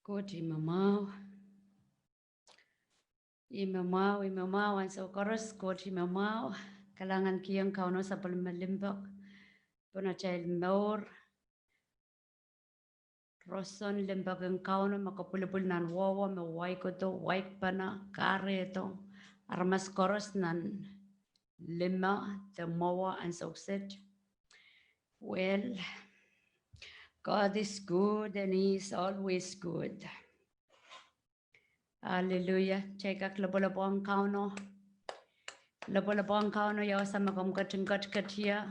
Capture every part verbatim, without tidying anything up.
Koht ih me mwahu. Ih me mwahu, ih me mwahu ansou koaros, Koht ih me mwahu. Kalahngan kihong Kauno sapwellime limpoak. Pwe atail mour roson limpoak en Kauno me kapwilipwil nan wehwe me waikodo, waikpene, kahrehdo aramas koaros nan lime de mwowe ansou kiset. Well, God is good and He is always good. Hallelujah. Kitail kak lopwolopwohng Kauno. Lopwolopwohng Kauno ia wasa me komw ketin ketiket ie.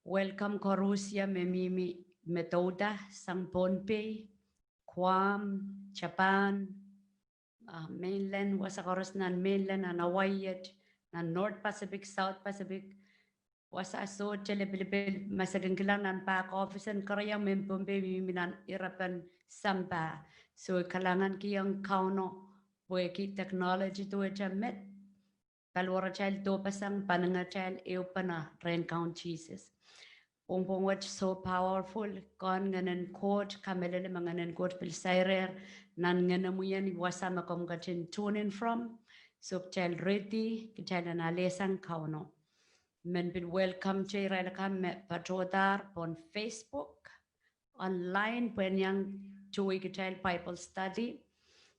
Welcome koaros ia me mihmi, me douda sang Pohnpei, Guam, Japan, ah, mainland, wasa koaros nan mainland, nan Hawaii et, nan North Pacific, South Pacific, wasa sohte lipilipil, ma se kin kilang nan pak office en keriau, mehn Pohnpei mihmi nan irepen sampah. So kalahngan kihong Kauno pwehki technology duwehte met paliwaratail dohpeseng, pahningatail ehupene rehn Kaun Sises. Pwongpwong wet so powerful, kehn Ngehn en Koht, kamehlele me Ngehn en Koht pil sairehr nan ngenemwi en wasa me komw ketin tune in from. So kitail ready, kitail en alehsang Kauno. Men pil welcome te irail akan me patohdahr pohn Facebook, online, pwehn iang towehki kitail Bible study.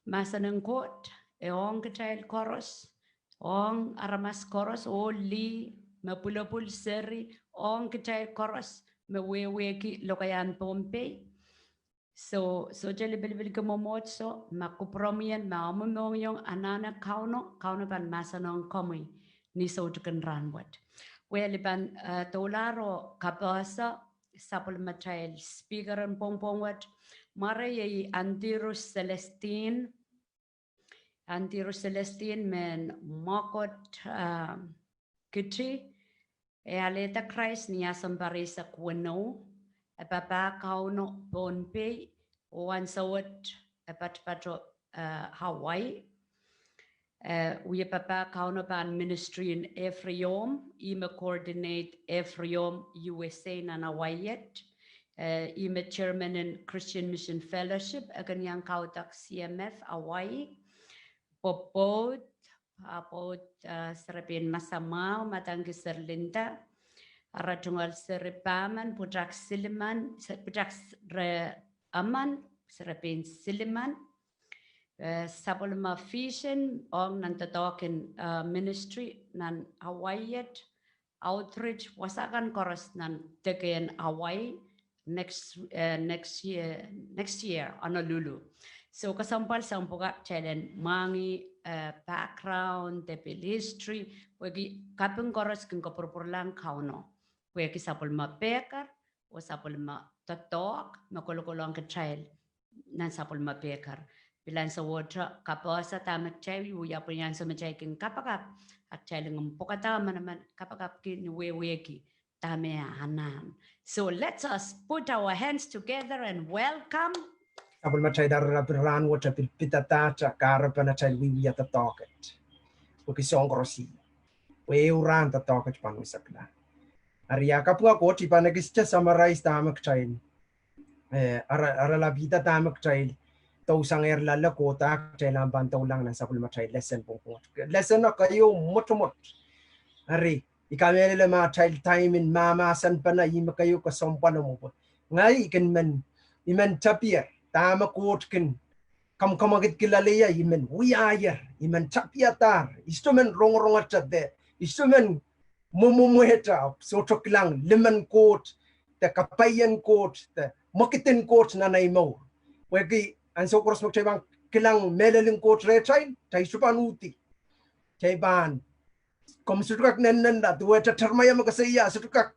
Mahsen en Koht e ong kitail koaros, ong aramas koaros, ohl, lih, me pwulopwul, seri, ong kitail koaros me wehwehki lokaiahn Pohnpei. So, sohte lipilipil ki mwomwohdiso, ma kupwuromwi en, ma omw mohngiong, anahne Kauno, Kauno pahn mahsanihong komwi ni soutik en rahn wet. Well, I pahn, eh, doulahr oh kapehse sapwellimatail speaker en pwongpwong wet. Mware iei Antiru Celestine. Antiru Celestine mehn Mokot, ah, Kiti, e alehda Krais ni Asompar eisek weneu, e papah Kauno Pohnpei, oh ansou wet e patopato, eh, Hawaii. Eh, wie papah Kauno pahn ministry en Efriom, ih me coordinate Efriom U S A nan Hawaii et. Eh, ih me chairman en Christian Mission Fellowship, e kin iang kaudok C M F Hawaii. Pwopwoud, ah, pwoud, ah, serepein masamwahu, Madam Kiser Linda, ara tungoal seri pahmen, pwutak silimen, se-, pwutak s-, re-, emen, serepein silimen. Eh, sapwellime vision, ong nan doadoahk en, ah, ministry nan Hawaii et, outreach, wasa kan koaros nan deke en Hawaii, next, eh, next year, next year, Honolulu. So kesempwal sang pwukat kitail en mwahngih, eh, background, de pil history, pwehki kaping koaros kin kapwurpwurlahng Kauno. Pwehki sapwellime pehker, oh sapwellime doadoahk, me kolokolohng kitail nan sapwellime pehker. Pil ansou wet kapehse dahme kitail wia, pwe ni ansou me kitail kin kapakap, a kitail kin pwukada manaman kapakapki ni wehwehki dahme anahn. So let us put our hands together and welcome. Sapwellimatail, ara pil rahn wet pil pidada, kahrepen atail wiewia doadoahk et. Pwehki soahng koaros ih. Pwe ehu rahn doadoahk et pahn wisekla. Eri a kapinga Koht, I pahn ekiste summarize dahme kitail, eh, ara, ara lapida dahme kitail dousangehr loale kohda kitail ahpw pahn doulahng nan sapwellimatail lesson pwopwoud. Lesson o keieu mwotomwot. Eri, I kamehlele ma atail time en mahmahsenpene, ih me keieu kesempwal o mwo pwe ngehi I kin men, I men tapier dahme Koht kin kamwakamwakidki loaleie, I men wiahier, I men tapiadahr, I sohte men rongorongete de, I sohte men mwomwomwehte, sohte kilang limen Koht, de kapaien Koht, de mwekidin Koht nan ei mour. Pwehki ansou koaros me kitail pahn kilang mehlel en Koht rehtail, kitail sohte pahn uhdi. Kitail pahn, komw sohte kak nennenla, duwehte Seremaia me koasoia, sohte kak,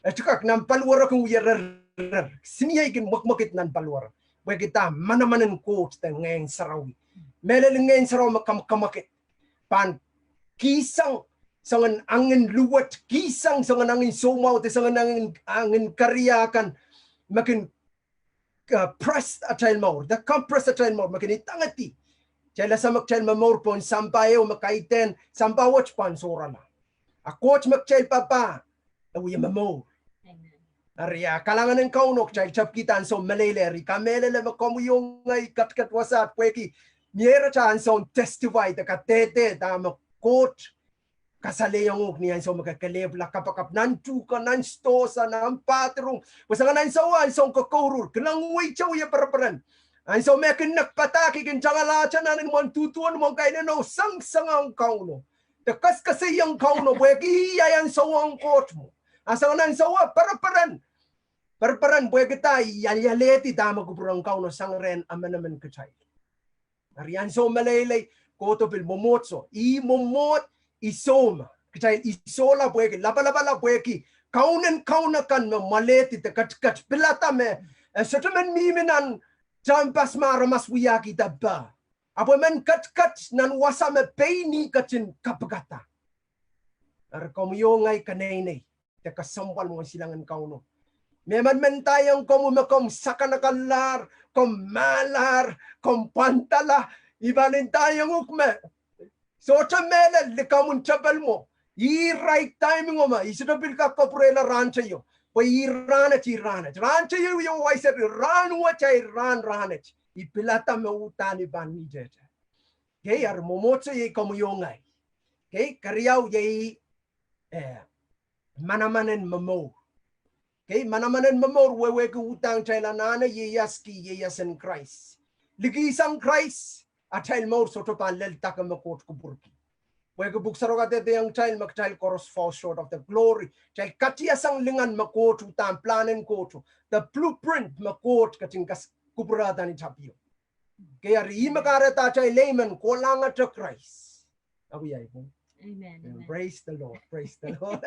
e sohte kak nan paliwere kin wie rer, rer. Simiei kin mwekimwekid nan paliwere. Pwehki dah, manaman en Koht de Ngehn Sarawi. Mehlel en Ngehn Sarawi me kamwakamwakid pahn kihsang soangen angin luwet, kihsang soangen angin soumwahu, de soangen angin, angin keriau kan me kin, uh, press atail mour, de compress atail mour, me kin idangedi. Kitail ese me kitail momour pohn sampah ehu me kaidehn sampah wet pahn sohrala. A Koht me kitail papah, e wie momour. Amen. Eri a kalahngan en Kauno kitail tepkihda ansou meleilei, eri kamehlele me komwi oh ngehi ketiket wasaht pwehki mie iren atail ansoun testify de kadehde dahme Koht kasalehiong uhk ni ansou me ke kelehpwla kapakap nan tuhke, nan sidohsa, nan bathroom. Pwe soangen ansou, ansoun kokouruhr, kilang wehi, wie pereperen. Ansou me kin nek padahk, kin tangalahte nan imwen duduwen imwen kainene oh sengiseng ong Kauno de koasoakoasoiong Kauno pwehki ih ahi ansouohng Koht mwo. A soangen ansou pereperen, pereperen pwehki dah? I alialehdi dahme kupwuren Kauno sang rehn emenemen kitail. Eri ansou meleilei, kohdo pil mwomwohdiso. Ih mwomwohd, ih sohla. Kitail ih sohla pwehki, lapalapala pwehki kaunen kaun akan me mwalehdi de ketiket pilada me, eh, sohte men mihmi nan tehnpas me aramas wiahkihda pah. Ahpw e men ketiket nan wasa me pein ih ketin kapikada. Eri komwi oh ngehi keneinei de kesempwal mwohn silangin Kauno. Mehmen men ndaiong komwi me komw sakanakalahr, komw mahlahr, komw pwandala, I pahn ndaiong uhk me sohte mehlel likamw en tepel mwo. Ih right time ngo me I sohte pil kak kapwurehla rahn teio. Pwe ih rahnwet, ih rahnwet. Rahn teio I wia wai seri, rahn wet ahi rahn, rahnwet. I pilada me uhdahn I pahn ngihdehde. Kei, eri mwomwohdiso iei komwi oh ngehi. Kei, keriau iei, eh, manaman en momour. Kei, manaman en momour wehwehki uhdahn kitail anahne ieiaski ieias en Krais. Likih sang Krais, atail mour sohte pahn lel dahme Koht kupwurki. Pwehki pwuhk sarawi kadehdehiong kitail me kitail koaros fall short of the glory. Kitail katiasang lingan me Koht uhdahn, plan en Koht, the blueprint me Koht ketin kas kupwurehda ni tapio. Kei, eri ih me kahrehda atail emen kohlahngete Krais. Amen. Praise the Lord. Praise the Lord.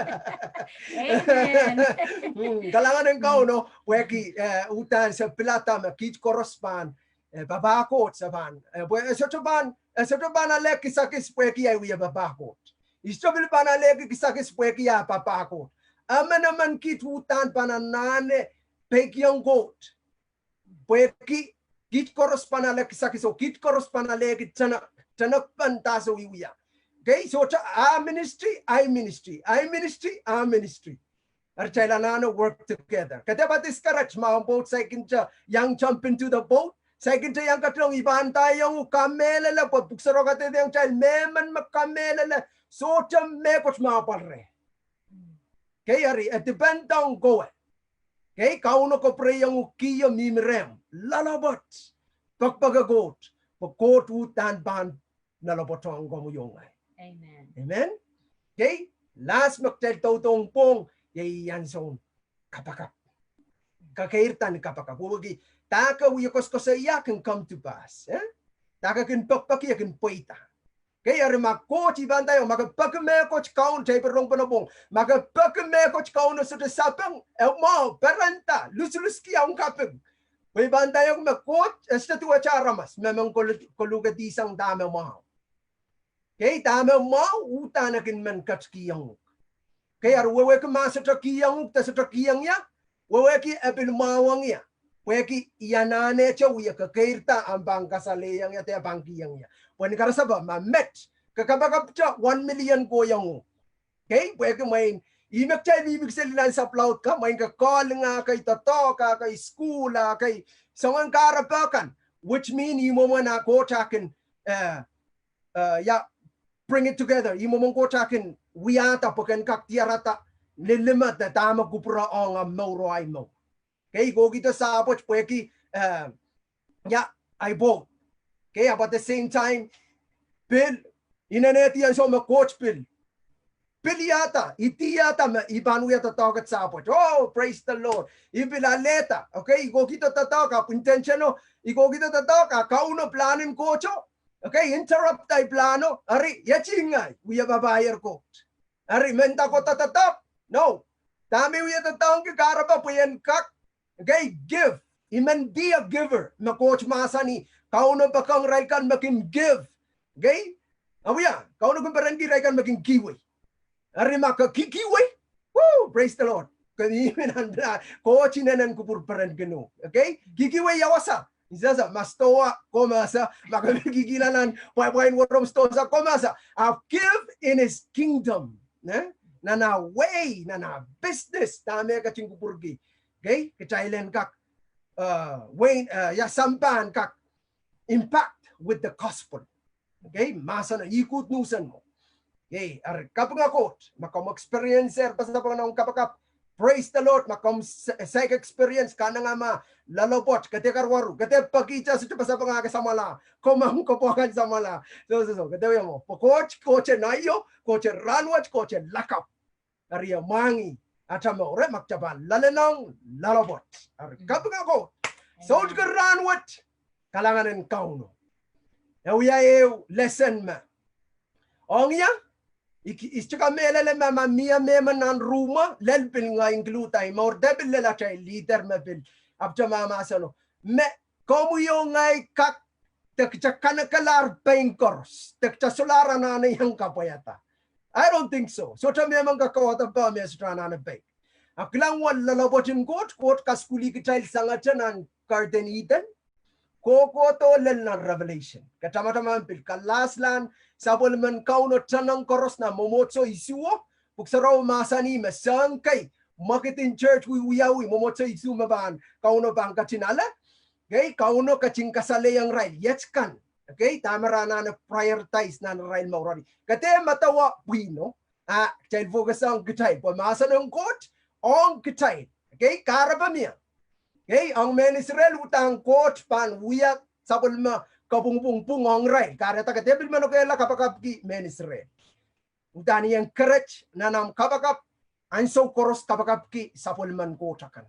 Kalahngan en Kauno pwehki, eh, uhdahn se pilada me kiht koaros pahn, eh, papah Koht se pahn, eh, pwe e sohte pahn, e sohte pahn ale kisakis pwehki ahi wia papah Koht. I sohte pil pahn alehki kisakis pwehki ah papah Koht. Emenemen kiht uhdahn pahn anahne peikiong Koht. Pwehki kiht koaros pahn ale kisakis oh kiht koaros pahn alehki tene, tenependahso I wia. Kei, sohte ah ministry, ahi ministry, ahi ministry, ah ministry. Eri kitail anahne work together. Kede pahn discourage ma omw boat saikinte iang jump into the boat, saikinte iang ketilong. I pahn ndaiong uhk kamehlele pwe pwuhk sarawi kadehdehiong kitail mehmen me kamehlele, sohte mehkot me apwal reh. Kei, eri e depend ong kowe. Kei, Kauno kapwurehiong uhk kio mihmi rehmw, loalopwoat, pekipek Koht, pwe Koht uhdahn pahn loalopwoatohng komwi oh ngehi. Amen. Kei, last me kitail doudohng pwong iei ansoun kapakap. Kakeirda ni kapakap wehwehki dahke wie koasoakoasoia kin come to pass, eh? Dahke kin pekipeki e kin pweida. Kei, eri ma Koht, I pahn ndaiong, ma ke peki mehkot Kauno, tape rong pene pwong, ma ke peki mehkot Kauno sohte sapeng, e mwahu, perenda, luslus ki, ahmw kaping. Pwe I pahn ndaiong me Koht e sohte duwehte aramas me men koluhkedihsang dahme mwahu. Kei, dahme mwahu uhdahn e kin men ketikihong uhk. Kei, eri wehwehki ma sohte kihong uhk de sohte kihong ie, wehwehki e pil mwahuwong ie. Pwehki I anahnehte wie kekeirda ahmw pahn kasalehiong ie de pahn kihong ie. Pwe ni karasepe ma met ke kapakapte one million kohiong uhk. Kei, pwehki mwein ihme kitail mihmi seli nan saplaud ka, mwein ke kolahng ah kei, doadoahk ah kei, sukuhl ah kei, soangen kahrepe kan, which mean ih mwomwen ah Koht ah kin, eh, eh, ia, bring it together. Ih mwomwen Koht ah kin wiahda pwe ken kak diarada lilime de dahme kupwure ong ahmw mour oh ahi mour. Kei, I kohkihdo sahpwet pwehki, eh, ia, ahi pwoud. Kei, ahpw at the same time, pil, inenehdi ansou me Koht pil, pil iahda, I diahda me I pahn wia doadoahk et sahpwet. Oh, praise the Lord. I pil alehda. Okay, I kohkihdo doadoahk ahpw intentional. I kohkihdo doadoahk ah Kauno, plan en Kohto, okay, interrupt ahi plano. Eri ieti ngehi wia papah Koht. Eri mendahte kohdo doadoahk, no. Dahme I wia doadoahngki kahrepe pwe I en kak, okay, give. I men be a giver. Me Koht mahsanih, Kauno poakohng irail kan me kin give. Okay? Awia, Kauno kin perenki irail kan me kin kihwei. Eri ma ke kihkihwei, woo, praise the Lord, ke mihmi nan plan. Koht inenen kupwur perenkin uhk. Okay? Kihkihwei ia wasa. Ni sehse, ma sidohwa komw ese, ma ke kihkihla nan pwaipwain werom sidohsa komw ese. Ahpw give in his kingdom. Eh? Nan ah wehi, nan ah business, dahme e ketin kupwurki. Okay, kitail en kak, uh, wein, uh, ia sampah en kak impact with the gospel. Okay, mahsen, ih good news en mwo. Okay, eri kapinga Koht, ma komw experience eri pasapeng nan kapakap, praise the Lord. Ma komw se-, saik experience, kanengamah, loalopwoat, ke dehr karuwaru, ke dehr pekihte sohte pasapeng ke samwala, komw pahn kapwaiada samwala. So, so, so, ke dehr wia mwo. Pwe Koht, Koht en aio, Koht en rahnwet, Koht en lakapw. Eri e mwahngih atail mour, eh, ma kitail pahn loalehng loalopwoat. Eri kapinga Koht. Soutik en rahnwet, kalahngan en Kauno. E wia ehu lesson me. Ong ia, I ki-, I sohte kamehlele ma, ma mie mehmen nan rumwa, lel pil ngehi include ahi mour, de pil lel atail leader me pil, ahpw te mahmahseno. Me, komwi oh ngehi kak, de kitail kanekelahr pein koaros, de kitail solahr anahne iang kapwaiada. I don't think so. Sohte mehmen kak kauwada pwe me sohte anahne peik. A kilang wia loalopwoat en Koht, Koht kasukuhlih kitail sangete nan Garden Eden. Kohkohdo lel nan Revelation. Ke tamataman pil kalaslahn sapwellimen Kauno tenong koaros nan Mwomwohdiso isuh, Pwuhk Sarawi mahsanih me soang kei, mwekid en church wiwiawi, Mwomwohdiso isuh me pahn, Kauno pahn ketin ale. Okay, Kauno ketin kasalehiong irail, iet kan. Okay, dahme re anahne prioritize nan arail mour. Ke dehr medewe pwihno, a, kitail focus ong kitail, pwe mahsen en Koht, ong kitail. Okay, kahrepe mie. Okay, ong mehn Israel uhdahn Koht pahn wia sapwellime kapwungpwung pwung ong irail. Kahrehda ke dehr pil manokehla kapakapki mehn Israel. Uhdahn I encourage nan ahmw kapakap, ansou koaros kapakapki sapwellimen Koht akan.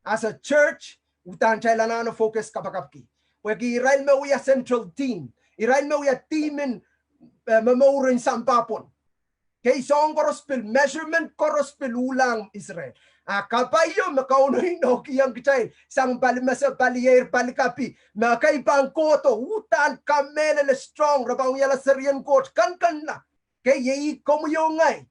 As a church, uhdahn kitail anahne focus kapakapki. Pwehki irail me wia central theme. Irail me wia theme en, eh, momouren sampah pwon. Okay, soahng koaros pil, measurement koaros pil uhlahng Israel. A kapaio me Kauno inoukihong kitail, sang pali mese, pali eir, pali kapi, me kei pahn kohdo, uhdahn kamehlele strong, re pahn wiahla serien Koht, kankanla. Okay, iei komwi oh ngehi,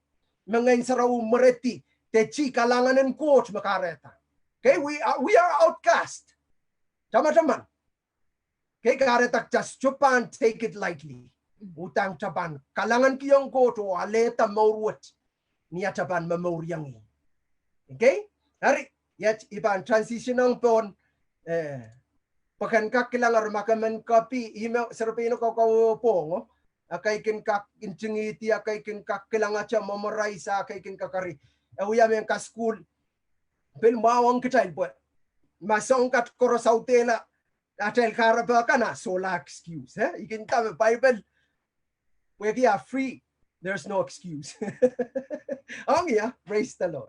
me Ngehn Sarawi mweredi, de ti kalahngan en Koht me kahrehda. Okay, we are, we are outcast. Tamataman. Okay, kahrehda kitail sohte pahn take it lightly. Uhdahn kitail pahn kalahngankihong Koht oh alehda mour wet ni atail pahn momouriong ih. Okay? Eri, iet I pahn transition ong pohn, eh, pwe ken kak kilang eri ma ke men copy, ih me serepeino kau kawehwe pwongo, ekei kin kak ntingihdi, ekei kin kak kilangete, memorize, ekei kin kak eri. E wia mehn kasukuhl, pil mwahu ong kitail pwe ma soahng kat koaros audehla atail kahrepe kan, a sohla excuse, eh? I kin nda me Bible, pwehki a free, there's no excuse. Ong ia, praise the Lord.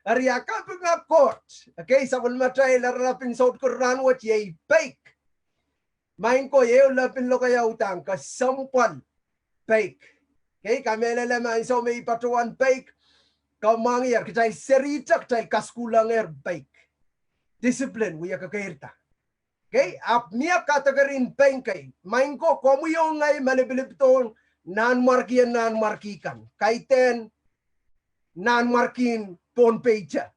Eri a kapinga Koht. Okay, sapwellimatail, eri lapin soutiko rahnwet iei peik. Maing ko, ehu lepin lokaia uhdahn kesempwal peik. Okay, kamehlele me ansou me I patohwan peik, komw mwahngih, eri kitail serihte, kitail kasukuhlengehr peik. Discipline, wia kekeirda. Okay, ahpw mie category en peik kei. Maing ko, komwi oh ngehi me lipilipdohn nanmwarkien nanmwarki kan. Kaidehn nanmwarkien Pohnpeite.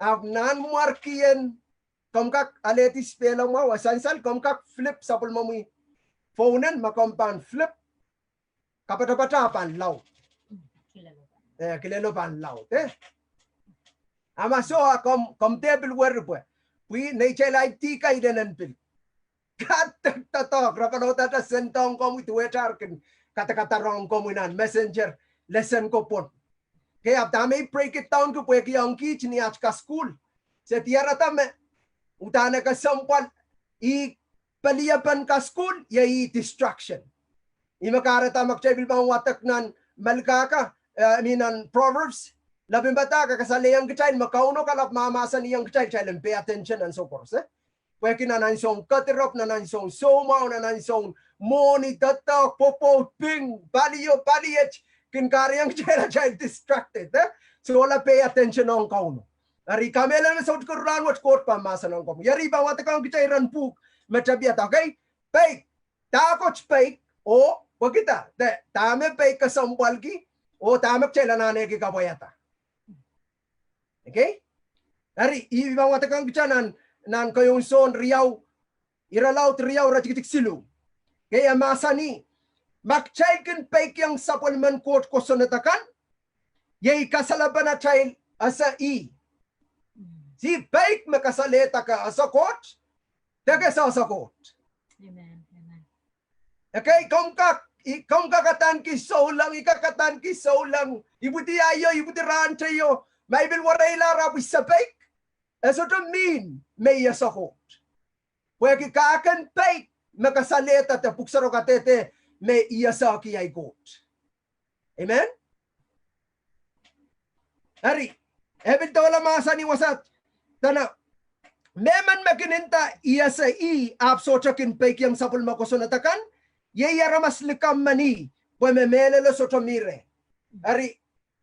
Ahpw nanmwarkien, komw kak alehdi spell mwahu, a sansal, komw kak flip sapwellimomwi phone en, ma komw pahn flip, kapatapata pahn laud. Eh, kilelo pahn laud, eh? A ma soh, a komw, komw dehr pil weri pwe, pwe neitail ID kaidehn en pil kak doadoahk, re pahn uhdahte send ong komwi duwehte ar kin kadakadarohng komwi nan messenger, lesson ko pwon. Okay, ahpw dahme I break it down ki pwehki ong kiht ni at kasukuhl, se diarada me uhdahn e kesempwal, ih peliepen kasukuhl, iei ih distraction. Ih me kahrehda ma kitail pil pahn wadek nan Melkahka, eh, I mean nan Proverbs, lepin padahk e kasalehiong kitail me Kauno kalap mahmahsanihong kitail, kitail en pay attention ansou koaros, eh? Pwehki nan ansoun kedirepw, nan ansoun soumwahu, nan ansoun mwohni, doadoahk, pwopwoud, ping, palio, paliet, kin kahrehiong kitail, kitail distracted, eh? Sohla pay attention ong Kauno. Eri kamehlele me soutiko rahnwet Koht pahn mahsen ong komwi. Eri I pahn wadek ong kitail iren pwuhk me tapiada, okay? Peik, dahkot peik, oh, pwekida, de, dahme peik kesempwalki, oh dahme kitail anahneki kapwaiada. Okay? Eri, I pahn wadek ong kitail nan, nan keieun Sohn riau, irelaud riau, iretikitik siluh. Okay, e mahsanih, ma kitail kin peikiong sapwellimen Koht kosonned akan, iei kasalepen atail ese ih. Se peik me kasalehda ke ese Koht, de ke sohte ese Koht. Ekei, komw kak, i, komw kak adaneki souleng, i kak adaneki souleng, ipwidi aio, ipwidi rahnteio, ma i pil wereilahr ahpw i se peik, e sohte mean me i ese Koht. Pwehki ke kin peik me kasalehda de pwuhk sarawi kadehde me i esehki ahi Koht. Amen. Eri, e pil doula mahsanih wasa, dene, mehmen me kin nda i ese ih ahpw sohte kin peikiong sapwellime kosonned akan, iei aramas likamw men ih, pwe me mehlelo sohte mi reh. Eri,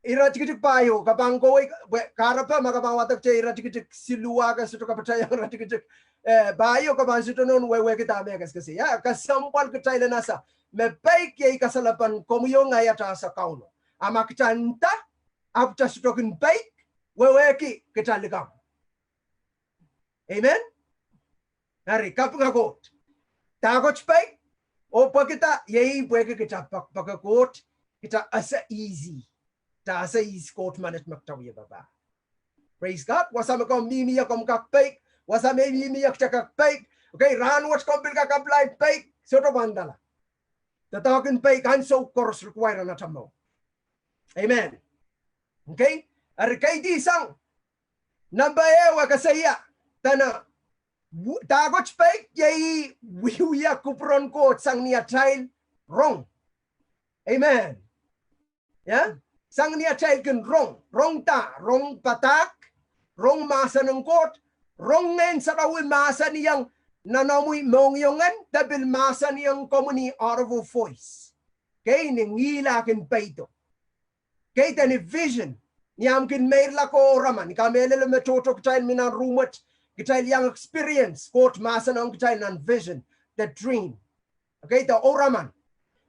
iretikitik pahieu, ke pahn kohwei, pwe kahrepe ma ke pahn wadek te iretikitik siluh, ke sohte kapatahiong iretikitik, eh, pahieu, ke pahn sohte nohn wehwehki dahme e kesikesei. Ia, kesempwal kitail en ese me peik iei kasalepen komwi oh ngehi atail ese Kauno. A ma kitail nda, ahpw kitail sohte kin peik, wehwehki kitail likamw. Amen. Eri, kapinga Koht. Dahkot peik, oh pwekida, iei pwehki kitail pek, peke Koht, kitail ese ihs i. Kitail ese ihs Koht menet me kitail wie papah. Praise God. Wasa me komw mihmi ie komw kak peik. Wasa me i mihmi ie kitail kak peik. Ekei, rahnwet komw pil kak apply peik. Sohte pahn dala. Doadoahk en peik ansou koaros require nan atail mour. Amen. Ekei, eri kaidehn sang number ehu e koasoia, dene, dahkot peik iei wiewia kupwuren Koht sang ni atail rong. Amen. Ia? Sang ni atail kin rong, rong da, rong padahk, rong mahsen en Koht, rong Ngehn Sarawi mahsanihong nan omwi mohngiong en, de pil mahsanihong komwi ni audible voice. Ekei, ni ngihl ah kin peido. Ekei, de ni vision. Ni ahmw kin meirla ko oraman, I kamehlele me tohto kitail mi nan rumwet, kitail iang experience Koht mahsen ong kitail nan vision, de dream. Ekei, de oraman.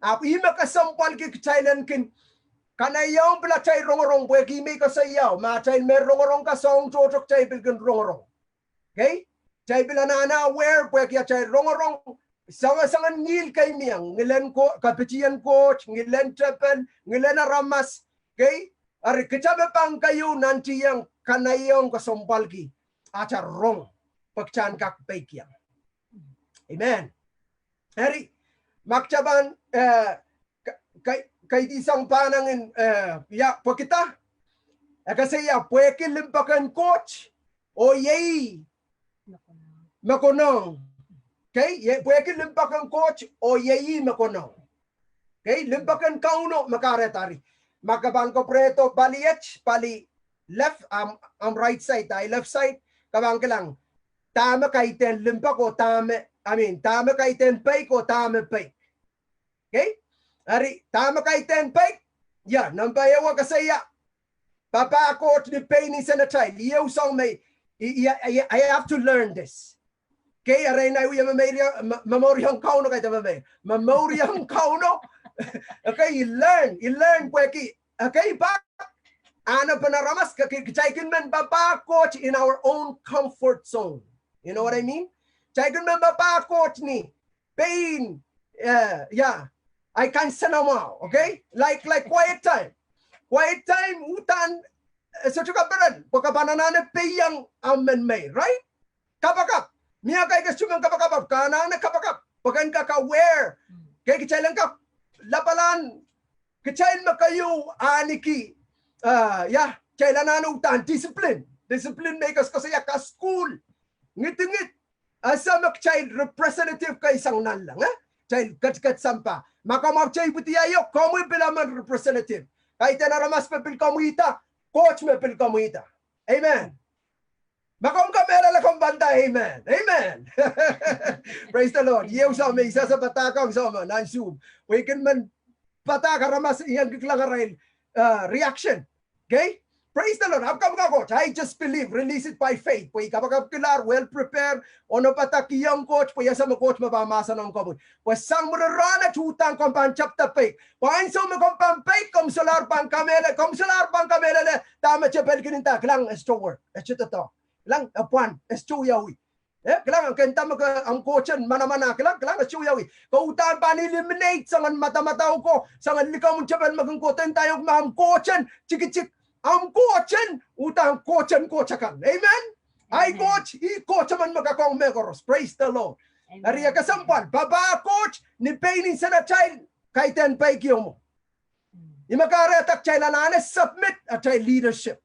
Ahpw ih me kesempwalki kitail en kin kanaiehng pil atail rongorong pwehki me I koasoiao, ma atail me rongorong kasohng tohto kitail pil kin rongorong. Ekei, kitail pil anahne aware pwehki atail rongorong, soangen soangen ngihl kei mie, ngilen Ko-, kapitien Koht, ngilen tepel, ngilen aramas. Ekei, eri kitail me pahn keieu nantihong kanaiehng kesempwalki atail rong, pwe kitail en kak peikiong. Amen. Eri, ma kitail pahn, eh, ka-, ka-, kaidehn sang pahnangin, eh, ia, pwekida, e koasoia pwehki limpoak en Koht, oh iei me konehng. Ekei, iei pwehki limpoak en Koht, oh iei me konehng. Ekei, limpoak en Kauno me kahrehda eri. Ma ke pahn kapwurehdo pali et, pali left, ahmw, ahmw right side, ahi left side, ke pahn kilang dahme kaidehn limpoak oh dahme, I mean, dahme kaidehn peik oh dahme peik. Ekei? Eri, dahme kaidehn peik? Ia, number ehu e koasoia papah Koht ni pein insenatail. Iei ehu soahng me I, I, I, I have to learn this. Ekei, eri nei wie me, me, me momouriong Kauno kaidehn me, me momouriong Kauno. Ekei, I learn, I learn pwehki, ekei, pak, ahnepen aramas, ke, ke, kitail kin men papah Koht in our own comfort zone. You know what I mean? Kitail kin men papah Koht ni pein, eh, ia, ahi kansenamwahu, ekei? Like, like quiet time. Quiet time, uhdahn, eh, sohte kaperen, pwe ke pahn anahne peikiong ahmw men mei, right? Kapakap. Mie kaidehn ke sohte men kapakap, ke anahne kapakap. Pwe ke en kak aware. Ekei, kitail en kak lapalahn, kitail me keieu ahniki, eh, ia, kitail anahne uhdahn discipline. Discipline me I koasokoasoia, kasukuhl, ngidingid, ese me kitail representative kei sang nanleng, eh? Kitail ketiket sampah. Ma komw ahpwtehn ipwidi aio, komwi pil emen representative. Kaidehn aramas me pil komwida, Koht me pil komwida. Amen. Ma komw kamehlele komw pahn nda amen. Amen. Praise the Lord. Iei ehu soahng me I sehse padahkihong soangen ansou. Pwe I kin men padahk aramas I en kak kilang arail, uh, reaction. Ekei? Praise the Lord. Ahpw kapinga Koht. I just believe, release it by faith. Pwe I kapakapkilahr, well prepared, onopadakiong Koht, pwe I ese me Koht me pahn mahsanihong komwi. Pwe sang mwurin rahn et uhdahn komw pahn tepda peik. Pwe ansou me komw pahn peik, komw solahr pahn kamehlele, komw solahr pahn kamehlele dahme tepel kin nda, kilang, e sohte work, e sohte doadoahk. Kilang, e pwand, e sohte wiawi. Eh, kilang, ke nda me ke, ahmw Koht en manaman, kilang, kilang, e sohte wiawi. Ke uhdahn pahn eliminate soangen madamadau ko, soangen likamw en tepel me kin kohdo ndaiong me ahmw Koht en tikitik, ahmw Koht en, uhdahn Koht en Koht akan. Amen? Ahi Koht, ih Koht emen me kak ong mehkoaros. Praise the Lord. Eri e kesempwal, papah Koht ni pein insenatail, kaidehn peikiong mwo. Ih me kahrehda kitail anahne submit atail leadership.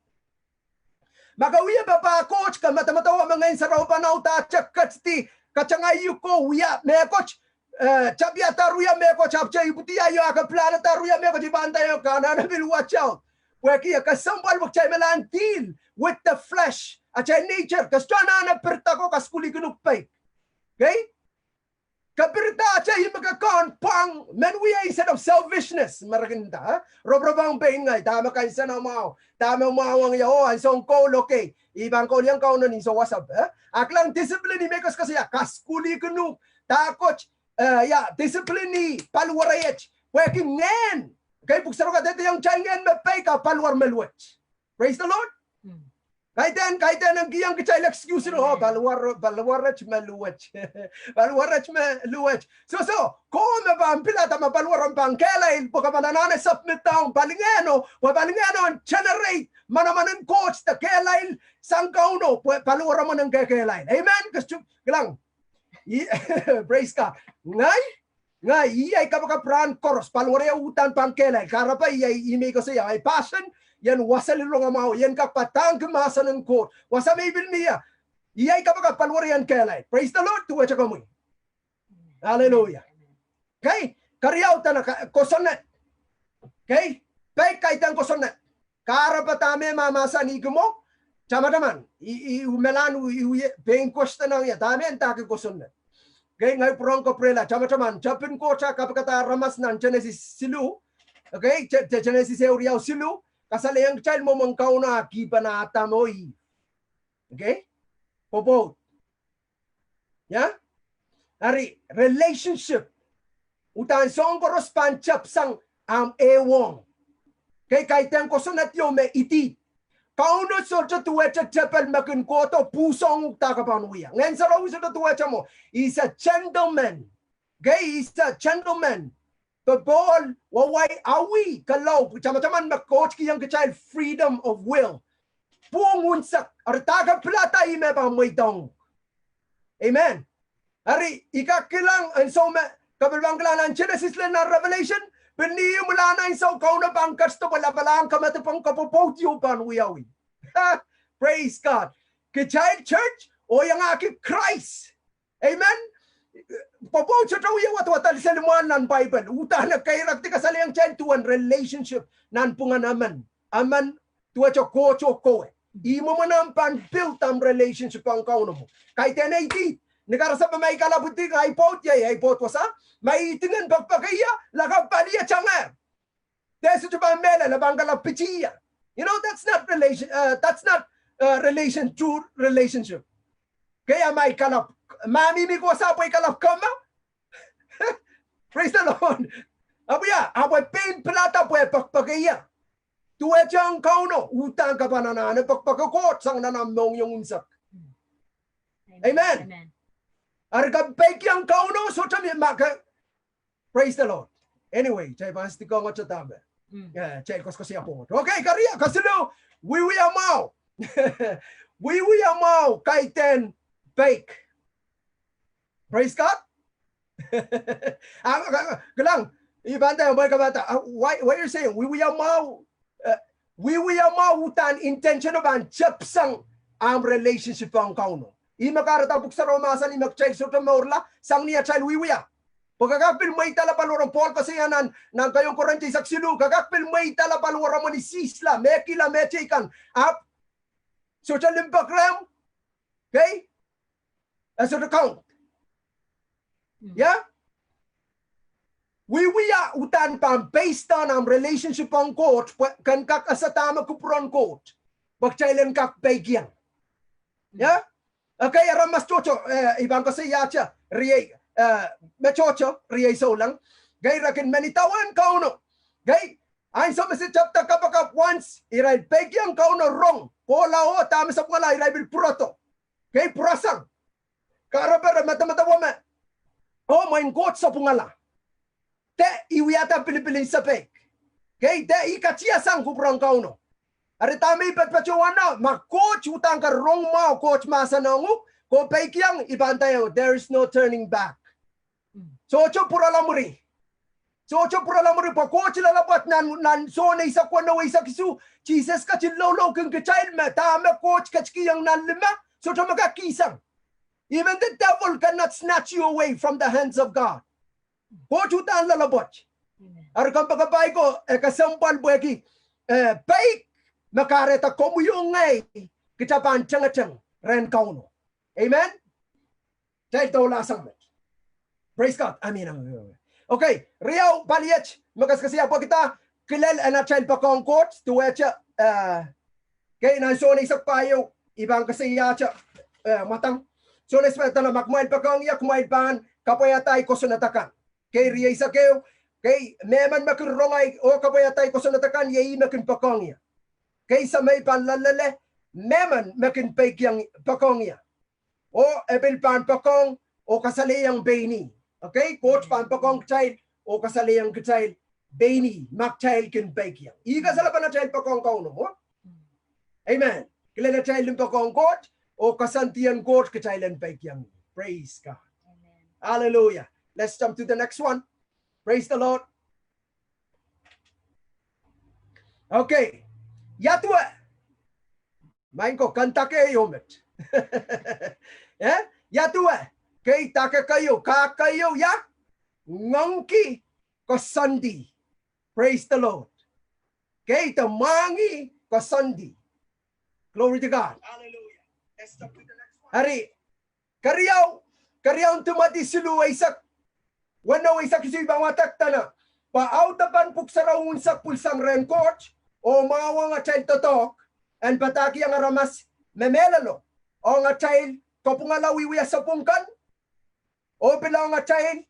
Ma ke wia papah Koht, ke medemedewe me Ngehn Sarawi pahn audaudkihte, katangaiko wia mehkot, eh, tapiada wia mehkot, ahpwte ipwidi aio, ahpw pilada wia mehkot, I pahn nda io, ke anahne pil watch out. Pwehki e kesempwal pwe kitail me lahn deal with the flesh, atail nature, ke sohte anahne pirida ko, kasukuhlihkin uhk peik. Okay? Ke pirida atail ih me ke kohn pwang, men wia instead of selfishness, me re kin nda, eh? Roporop ong pein ngehi, dahme kansenamwahu, dahme mwahu ong ie, oh, ansoun koul, okay. I pahn kouliong Kauno ni ansou wasa, eh? A kilang discipline ih me koasoakoasoia, kasukuhlihkin uhk, dahkot, eh, ia, discipline ih paliwar iet. Pwehki ngehn, okay, pwuhk sarawio kadehdehiong kitail ngehn me peik a paliwar me luwet. Praise the Lord. Kaidehn, kaidehn en kihong kitail excuse, oh, paliwar, paliwar et me luwet. Paliwar et me luwet. So, so, kowe me pahn pilada ma paliwar en pahn kehlail, pwe ke pahn anahne submit down, pali ngehno, pwe pali ngehno en generate manaman en Koht de kehlail sang Kauno, pwe paliwar emen en kehlail. Amen. Kes tu, kilang. Praise God. Ngehi, ngehi, ih ahi kapakap rahn koaros, paliwar ieu uhdahn pahn kehlail. Kahrepe ih ahi, ih me I koasoia, ahi passion, ien wasa lilokamwahu, ien kak padahngki mahsen en Koht. Wasa me I pil mie, ih ahi kapakap, paliwar ien kehlail. Praise the Lord, duwehte komwi. Hallelujah. Okay, keriau dene ka-, kosonned. Okay, peik kaidehn kosonned. Kahrepe dahme mahmahsanihki mwo, tamataman, i, i, i, melahn, i, i, pein question ong ie, dahme ndahki kosonned. Okay, ngehi pwurehng kapwurehla, tamataman, tepin Koht a kapikada aramas nan Genesis siluh. Okay, Ge-, Ge-, Genesis ehu riau siluh, kasalehiong kitail mwomwen Kauno a kihpene Adam oh Ihp. Okay? Pwopwoud. Ia? Eri, relationship. Uhdahn soahng koaros pahn tepsang ahmw ehuong. Okay, kaidehn kosonned ieu me idih. Kauno sohte duwehte tepel me kin kohdo pwuhsoahng uhk dahkot pahn wia. Ngehn Sarawi sohte duwehte mwo. He's a gentleman. Okay, he's a gentleman. Popohl, wawai, awi, kelau, tamataman me Koht kihong kitail freedom of will. Pwung unsek, eri dahkot pilada ih me pahn mweidohng. Amen. Eri, I kak kilang ansou me, ke pil pahn kilang nan Genesis lel nan Revelation, pil ni imwilahn ansou Kauno pahn ketido pwe lapalahn kamadipw ong kapwopwoud ieu pahn wiawi. Praise God. Kitail church, oh iangahki Krais. Amen. Pwopwoud sohte wie wadawad seli mwahl nan Bible. Uhdahn e keirakdi kasalehiong kitail duwen relationship nanpwungen emen. Emen duwehte Koht oh kowe. Ih mwomwen ahmw pahn build ahmw relationship ong Kauno mwo. Kaidehn idih. Ni karasepe ma I kalapw idih, ahi pwoud, ia, ahi pwoud wasa. Ma I idingen pekipeki ia, lakapw pali ia tangehr. Dehr sohte pahn mehlel, e pahn kalapw pitih ia. You know, that's not relation, uh, that's not, uh, relation, true relationship. Okay, a ma I kalapw, ma mihmi ko wasa pwe I kalapw kama. Praise the Lord. Ahpw ia, ahpw e pein pilada pwe pekipeki ia. Duwehte ong Kauno, uhdahn ke pahn anahne pekipeki Koht sang nan ahmw mohngiong unsek. Amen. Eri ke peikiong Kauno, sohte mie ma ke Praise the Lord. Anyway, kitail pahn stick ong ata dahme. Eh, kitail koasoakoasoia pwongo. Okay, keriau, kesiluh, wiewia mwahu. Wiewia mwahu, kaidehn peik. Praise God. Ah, ah, ah, kilang, I pahn nda, mwein ke pahn nda, ah, why, why you saying, wiewia mwahu, eh, wiewia mwahu uhdahn intention oh pahn tepsang ahmw relationship ong Kauno. Ih me kahrehda Pwuhk Sarawi mahsanih me kitail sohte mourla sang ni atail wiewia. Pwe ke kak pil mweidala paliwar emen, Pohl koasoia nan, nan keieun Korint eisek siluh, ke kak pil mweidala paliwar emen ni sisla, mehkihla, mehteikan. Ahpw sohte limpoak rehmw, okay? E sohte count. Ia? Wiewia uhdahn pahn based on ahmw relationship ong Koht, pwe ken kak ese dahme kupwuren Koht, pwe kitail en kak peikiong. Ia? Okay, aramas tohto, eh, I pahn koasoiahte, riei, eh, me tohto, riei souleng. Okay, re kin men idawehn Kauno. Okay, ansou me se tepda kapakap once, irail peikiong Kauno rong, kohla oh dahme sapwungala irail pil pwurodo. Okay, pwurasang. Kahrepe re medemedewe me, oh, mwein Koht sapwungala. De I wiahda pilipil en sapeik. Okay, de I katiasang kupwuren Kauno. Eri dahme I patopato wano, ma Koht uhdahn kin rong mwahu Koht mahsen ong uhk, ke peikiong, I pahn nda, there is no turning back. Sohte pwurala mwuri. Sohte pwurala mwuri pwe Koht loalopwoat nan, nan Sohn eisek weneu eisek isuh, Sises ketin loulouki kitail me dahme Koht ketikihong nan lime, sohte me kak kihsang. Even the devil cannot snatch you away from the hands of God. Koht uhdahn loalopwoat. Eri kompoakepahi ko, e kesempwal pwehki, eh, peik me kahrehda komwi oh ngehi, kita pahn tengeteng rehn Kauno. Amen? Kitail doula sang met. Praise God. I mean, okay, riau, paliet, me kaskasya pwehki da, kilel en atail poakohng Koht, duwehte, eh, okay, nan Sohn eisek pahieu, I pahn kasayehte, eh, mwadang. Sohn eisek pahieu, dene ma kumwail poakohng ie, kumwail pahn kapwaiada ei kosonned akan. Okay, rieisek ehu, okay, mehmen me kin rong ei oh kapwaiada ei kosonned akan, iei ih me kin poakohng ie. Okay, Semei pahn loalloale, mehmen me kin peikiong, poakohng ie. Oh e pil pahn poakohng oh kasalehiong pein ih. Okay, Koht pahn poakohng kitail oh kasalehiong kitail pein ih, ma kitail kin peikiong. Ih kasalepen atail poakohng Kauno, oh? Amen. Kilel atail limpoak ong Koht, oh koasoandi en Koht kitail en peikiong. Praise God. Amen. Hallelujah. Let's jump to the next one. Praise the Lord. Okay. Ia duwe. Maing ko, ken dake ieu met. Eh? Ia duwe. Kei dake keieu, kak keieu, ia? Ngoangki koasoandi. Praise the Lord. Kei de mwahngih koasoandi. Glory to God. Hallelujah. Eri, keriau, keriaun Timoty siluh eisek, weneu eisek isuh, I pahn wadek dene, pwe audepen pwuhk sarawi unsek pwilsang rehn Koht, oh mwahuong atail doadoahk, en padahkihong aramas me mehlelo, ong atail kapwungala wiewia sapwung kan, oh pil ong atail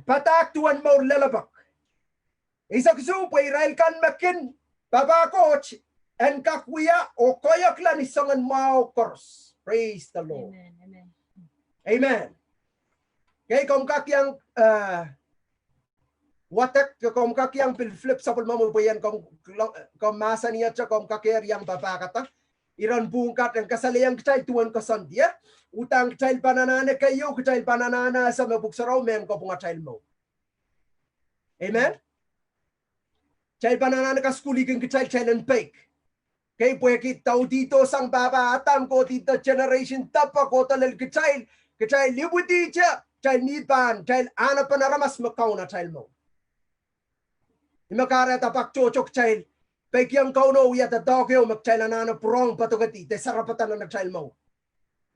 padahk duwen mour lelepek. Eisek isuh, pwe irail kan me kin papah Koht en kak wia oh koahiekla ni soangen mwahu koaros. Praise the Lord. Amen. Amen. Amen. Kei komw kak iang, eh, wadek, komw kak iang pil flip sapwellimomwi pwe ien komw, komw mahsanihte komw kak iang papahkada. Iren pwuhng kat en kasalehiong kitail duwen koasoandi, eh? Uhdahn kitail pahn anahne keieu, kitail pahn anahne ese me pwuhk sarawi mehn kapwung atail mour. Amen? Kitail pahn anahne kasukuhlihki kitail, kitail en peik. Kei pwehki daudihdo sang pahpa Adam, kohdi de generation depe, kohdo lel kitail, kitail ipwidihte, kitail mi pahn, kitail anahnepen aramas me kaun atail mour. Ih me kahrehda pak tohto kitail peikiong Kauno, wia doadoahk ehu me kitail anahne pwurehng padokedi de sarapada nan atail mour.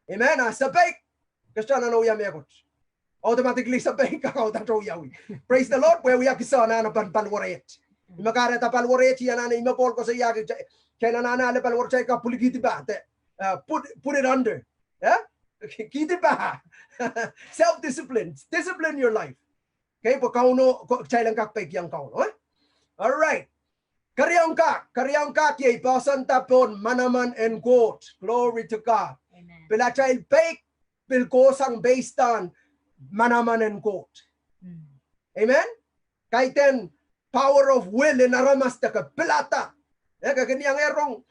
Amen. A se peik, ke sohte anahne wia mehkot. Automatically se peik, kak audaht wiawi. Praise the Lord, pwe wia kis anahnepen paliwar et. Ih me kahrehda paliwar et, I anahne, ih me Pohl koasoiahki, kitail anahne ale paliwar, kitail kak pwilikihdi pah, de, uh, put, put it under. Eh? Kihdi pah. Self-discipline. Discipline your life. Okay, pwe Kauno, ko-, kitail en kak peikiong Kauno, eh? All right. Keriaun kak, keriaun kak iei poahsoanda pohn manaman en Koht. Glory to God. Amen. Pil atail peik, pil kohsang based on manaman en Koht. Mm. Amen? Kaidehn power of will en aramas de ke pilada. Eh, ke kin iang rong.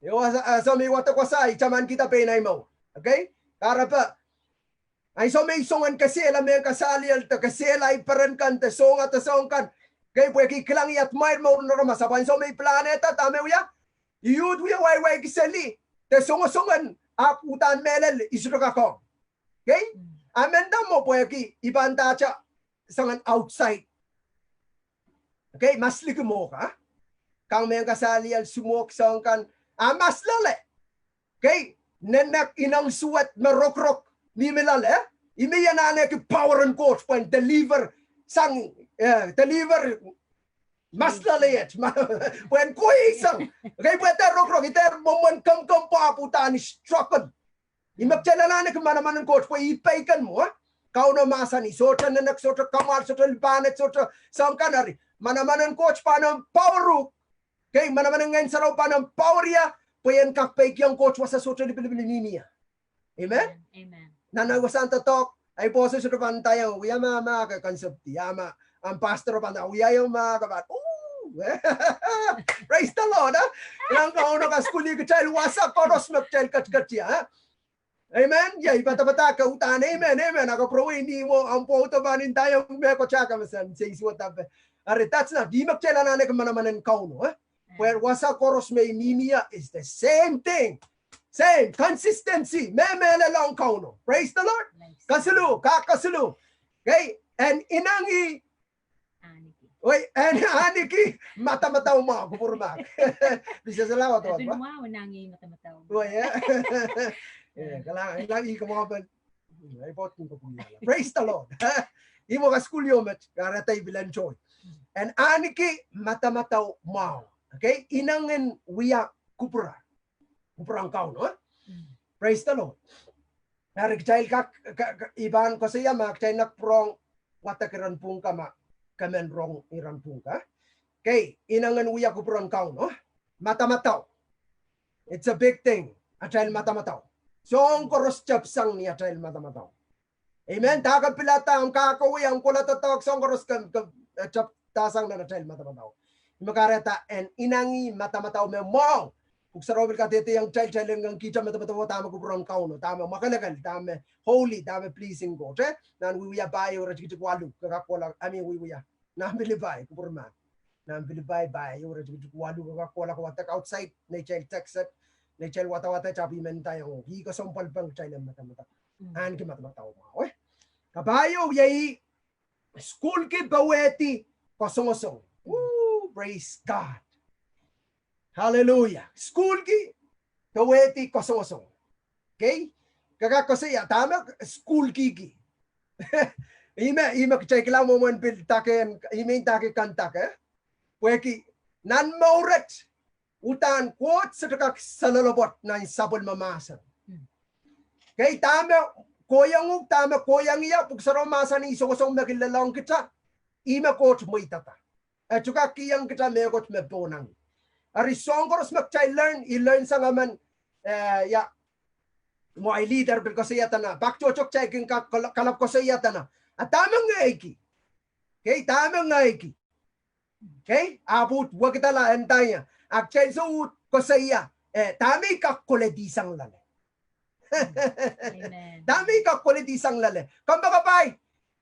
Io, a, a, soh me I wadek wasa, I tamankihda pein ahi mour. Okay? Kahrepe. Ansou me I soangen kesehla mehn kasaliel de kesehla ahi peren kan de soangen de soangen kan. Okay, pwehki I kilang iet mair mour en aramas, ahpw ansou me I pilahnehda dahme wia, I uhd wia waiwai kiseli de soangen soangen ahpw uhdahn mehlel I sohte kak ong. Okay? A menda mwo pwehki I pahn ndahte soangen outside. Okay, mas liki mwo ka. Kang mehn kasaliel, sumok, soangen kan. A mas loale. Okay, nenek, ineng, suwed, me rokorok, mihmi loale, eh? Ih me I anahneki power en Koht pwehn deliver sang, eh, deliver mas loale et. Ma, pwehn kohieng sang. Okay, pwe dehr rokorok, I dehr mwomwen kemkem pwahpw uhdahn I struggle. Ih me kitail anahne ki manaman en Koht pwe ih peiken mwo, eh? Kauno mahsanih, sohte nenek, sohte kamwahl, sohte lipahned, sohte soangen kan eri. Manaman en Koht pahn empower uhk. Okay, manaman en Ngehn Sarawi pahn empower ie, pwe ien kak peikiong Koht wasa sohte lipilipil mihmi ie. Amen? Amen. Nan ahi wasahn doadoahk, ahi boss sohte pahn ndaiong, wia ma, ma ke concept, ia ma, ahmw pastor pahn nda, wia ieu ma ke pahn, ooh, Praise the Lord, eh? Nan Kauno kasukuhlih kitail wasa koaros me kitail ketiket ie, eh? Amen. Ia, I padapadahk ke uhdahn amen, amen. Ahpw pwurehng ni mwo, ahpw pwoudo pahn ndaiong mehkot ah ke me sen, se isuh wadahn pe. Ari, that's not, ihme kitail anahne ke manaman en Kauno, eh? Pwe wasa koaros me I mihmi ie is the same thing. Same, consistency. Me, me lelohng Kauno. Praise the Lord. Nice. Kasiluh, kak kasiluh. Okay, en inengi. Ahniki. Oi, en ahniki madamadau mwahu, kupwur mah. Bisa selawa to. Epin mwahu en ahniki madamadau mwahu. Oi, eh. Eh, kala, kala I kemwahu pen. Ai pot kin kopung iala. Praise the Lord. Ihmwo kasukuhlih met, kahrehda I pil enjoy. En ahniki madamadau mwahu. Okay, inengen wia kupwura. Kupwuren Kauno, eh? Praise the Lord. Ari kitail kak, ka, ka, I pahn koasoia ma kitail kak pwurehng wadek iren pwungka ma ke men rong iren pwungka. Okay, inengen wia kupwuren Kauno, eh? Madamadau. It's a big thing. Atail madamadau. Soahng koaros tepsang ni atail madamadau. Amen. Dahke pilada, ahmw kak kohwei, ahmw kohla doadoahk, soahng koaros ke, ke, eh, tepdasang nan atail madamadau. Ihme kahrehda en inengi madamadau me mwahu. Pwuhk Sarawi pil kadehdehiong kitail, kitail en kak kihda madamadau dahme kupwuren Kauno, dahme mwakelekel, dahme holy, dahme pleasing Koht, eh? Nan Wiewia pahieu iretikitik waluh, ke kak kohla, I mean, Wiewia. Nan Pilipai, kupwur mah. Nan Pilipai pahieu iretikitik waluh, ke kak kohla ke wadek outside neitail text, neitail wadawad, ahpw I men ndaiong, ih kesempwal pahn kitail en madamadau. Ahniki madamadau mwahu, eh? Kapahieu iei, sukuhlki powehdi kasongosong. Woo, praise God. Hallelujah. Sukuhlki powehdi kasongosong. Okay? Ke kak koasoia, dahme sukuhlkihki? Ihme, ihme kitail kilang mwomwen pil dake, ihme I dake kan dake. Pwehki, nan mour et, uhdahn Koht sohte kak saloalopwoat nan sapwellime mahsen. Okay, dahme kohiong uhk, dahme kohiong ie, Pwuhk Sarawi mahsanih songosong me kin lelohng kita, ihme Koht mweidada. E sohte kak kihong kita mehkot me pohnangih. Eri soahng koaros me kitail learn, I learn sang emen, eh, ia, mwo ai leader pil koasoia dene, pak tohto kitail kin kak kal-, kalap koasoia dene. A dahme ngehi ki. Okay, dahme ngehi ki. Okay, ahpw uhd wekidala en ndaiong. A kitail soh uhd koasoia, eh, dahme I kak koledi sang loale. Amen. Dahme I kak koledi sang loale. Kompoakepahi.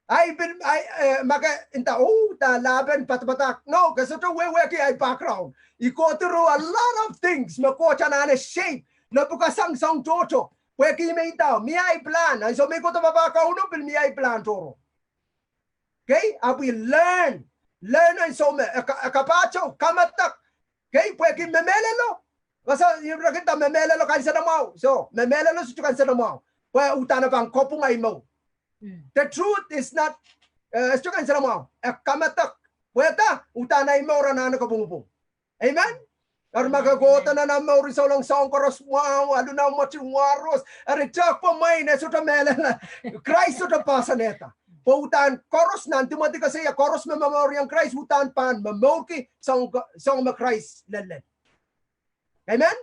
Ai pil, ai, eh, ma ke nda, oh, da lapen padapadahk. No, ke sohte wehwehki ai background. I go through a lot of things me Koht anahne shape. Lepwukasang soahng tohto. Pwehki me I nda, mie ai plan. Ansou me I kohdo papah Kauno pil mie ai plan tohrohr. Okay, ahpw I learn. Learn ansou me, e ka-, e kapahtou, kamedek. Okay, pwehki me mehlelo. Kasa, I rong kitail me mehlelo kansenamwahu. So, me mehlelo sohte kansenamwahu. Pwe uhdahn e pahn kopwung ai mour. The truth is not, eh, sohte kansenamwahu. E kamedek. Pwehda, uhdahn ai mour anahne kopwungpwung. Amen? Eri ma ke kohdo nan omw mour, souleng soahng koaros mwahu, alu nan mwohtin waros, eri tehk pwe mwein e sohte mehlel, Krais sohte pahsanehda. Pwe uhdahn koaros nan Timoty koasoia, koaros me momouriong Krais uhdahn pahn momourki soahng, soahng me Krais lellel. Amen?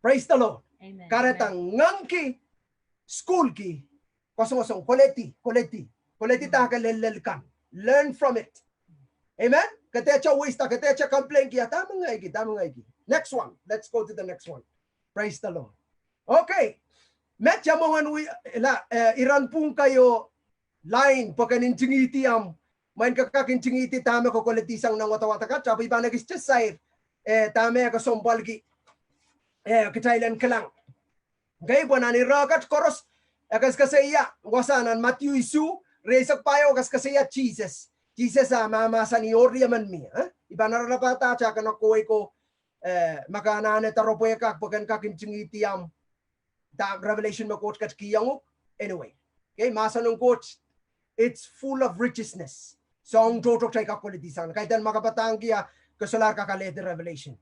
Praise the Lord. Amen. Kahrehda ngangki, sukuhlki, kasongosong, koledi, koledi. Koledi dahke lellel kan. Learn from it. Amen? Ke dehr waste, ke dehr complain ki, a dahme ngehi ki, dahme ngehi ki. Next one. Let's go to the next one. Praise the Lord. Okay. Met ia mwomwen wia, la, eh, iren pwungka ieu line, pwe ken ntingihdi ahmw. Mwein ke kak ntingihdi dahme ke koledi sang nan wadawad akan, ahpw I pahn ekiste sair, eh, dahme e kesempwalki, eh, kitail en kilang. Okay, pwe nan ire kat koaros, e kaskasaiada, wasa nan Madiu isuh, rieisek pahieu e kaskasaiada Sises. Sises a mahmahsanih oh riemen mie, eh? I pahn aralapadahr kak kak kohwei ko, eh, ma ke anahne doaropwe kak, pwe ken kak ntingihdi ahmw, da revelation me Koht ketikihong uhk, anyway. Okay, mahsen en Koht, it's full of richness. Soahng tohto kitail kak koledi sang. Kaidehn ma ke padahngki a, ke solahr kak alehdi revelation.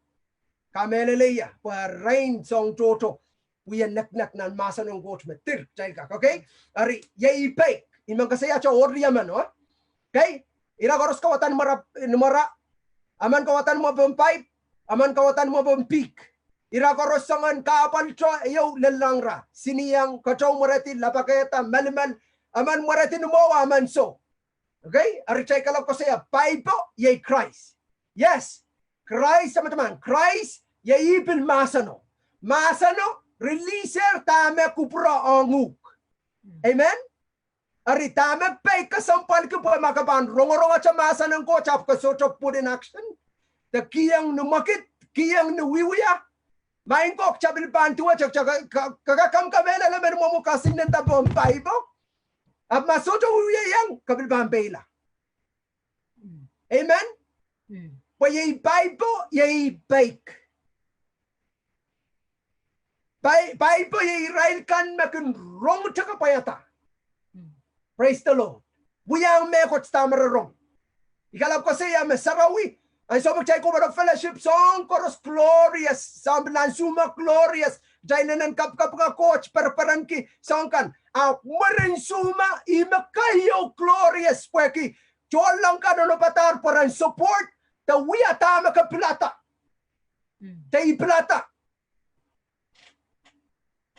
Kamehleleia, pwe erein soahng tohto, wie neknek nan mahsen en Koht me dir, kitail kak, okay? Eri, iei pei, I men koasoiahte oh riemen, oh. Okay? Ira koaros kawadan mwara, mwara, emen kawadan mwopen paip, emen kawadan mwopen pihk. Ira koaros soangen kahpwal tohto ieu lellahng ira. Sinieng, kotou mweredi, lapakehda, melimel, emen mweredi ni mwowe, emen soh. Okay? Eri kitail kalap koasoia, paipo, iei Krais. Yes, Krais, tamataman, Krais, iei pil mahseno. Mahseno releaser dahme kupwure ong uhk. Amen? Eri dahme peik kesempwalki pwe ma ke pahn rongorongete mahsen en Koht ahpw ke sohte put in action, de kihong ni mwekid, kihong ni wiewia, maing ko, ke pil pahn duwehte, ke, ke, ke, ke kak kamehlele me mwomwe kasin en dapon paipo. Ahpw ma sohte wiewia iang, ke pil pahn peila. Amen. Pwe iei paipo, iei peik. Pai-, paipo iei irail kan me kin rongete kapwaiada. Praise the Lord. Wiahiong mehkot dahme re rong. I kalap koasoia me sarawi, ansou me kitail kohpene fellowship, soahng koaros glorious, soahng pil ansou me glorious, kitail inenen kapikapinga Koht, pereperenki soahng kan. A mwurin ansou me, ih me keieu glorious pwehki tohnleng kan onopadahr pwe ren support, de wia dahme ke pilada. De I pilada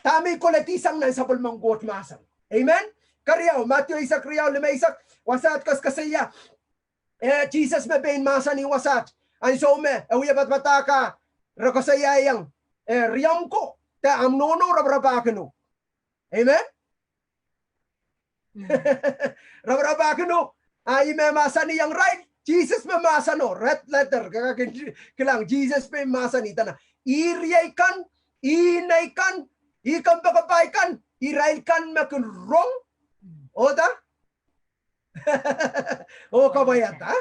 dahme I koledi sang nan sapwellimen Koht mahsen. Amen. Keriau, Madiu eisek riau, limeisek, wasaht koasokoasoia, eh, Sises me pein mahsanih wasaht, ansou me e wia padapadahk, re koasoiaiong, eh, riomw ko, de ahmw nohno raparapahkin uhk. Amen. Raparapahkin uhk. A ih me mahsanihong irail, Sises me mahseno, red letter, ke kak kin kilang, Sises pein mahsanih dene, ih riei kan, ih inei kan, ih kompoakepahi kan, irail kan me kin rong, oh da, oh kapwaiada.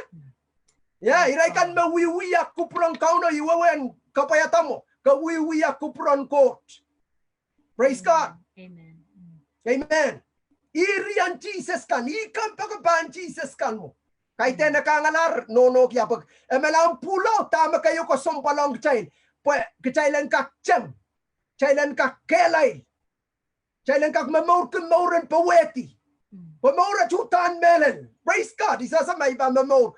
Ia, irail kan me wiewia kupwuren Kauno, ih wehwehn kapwaiada mwo, ke wiewia kupwuren Koht. Praise God. Amen. Ih riei Sises kan, ih kompoakepahn Sises kan mwo. Kaidehn e kangalahr nohnohki, ahpw e malahn pwulo dahme keieu kesempwal ong kitail, pwe kitail en kak teng, kitail en kak kehlail, kitail en kak momourki mour en powehdi. Pwe mour et uhdahn mehlel. Praise God. I sehse ma I pahn momour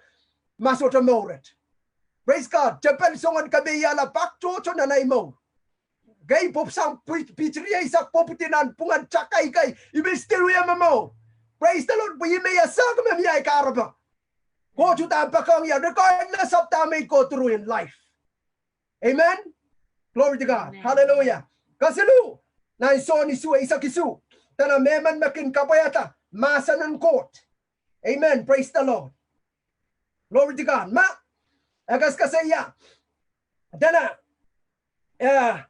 ma sohte mour et. Praise God. Tepel soangen kameiala pak tohto nan ei mour. Kei pwopwsang pit-, pitiri eisek pwopwidi nan pwungen takai kei, I pil still wia momour. Praise the Lord. Pwe I me iasang me mie ei kahrepe. Koht uhdahn poakohng ie regardless of dahme I go through in life. Amen. Glory to God. Hallelujah. Kesiluh, nan Sohn isuh eisek isuh, dene mehmen me kin kapwaiada mahsen en Koht. Amen. Praise the Lord. Glory to God. Ma, e koasokoasoia dene, eh,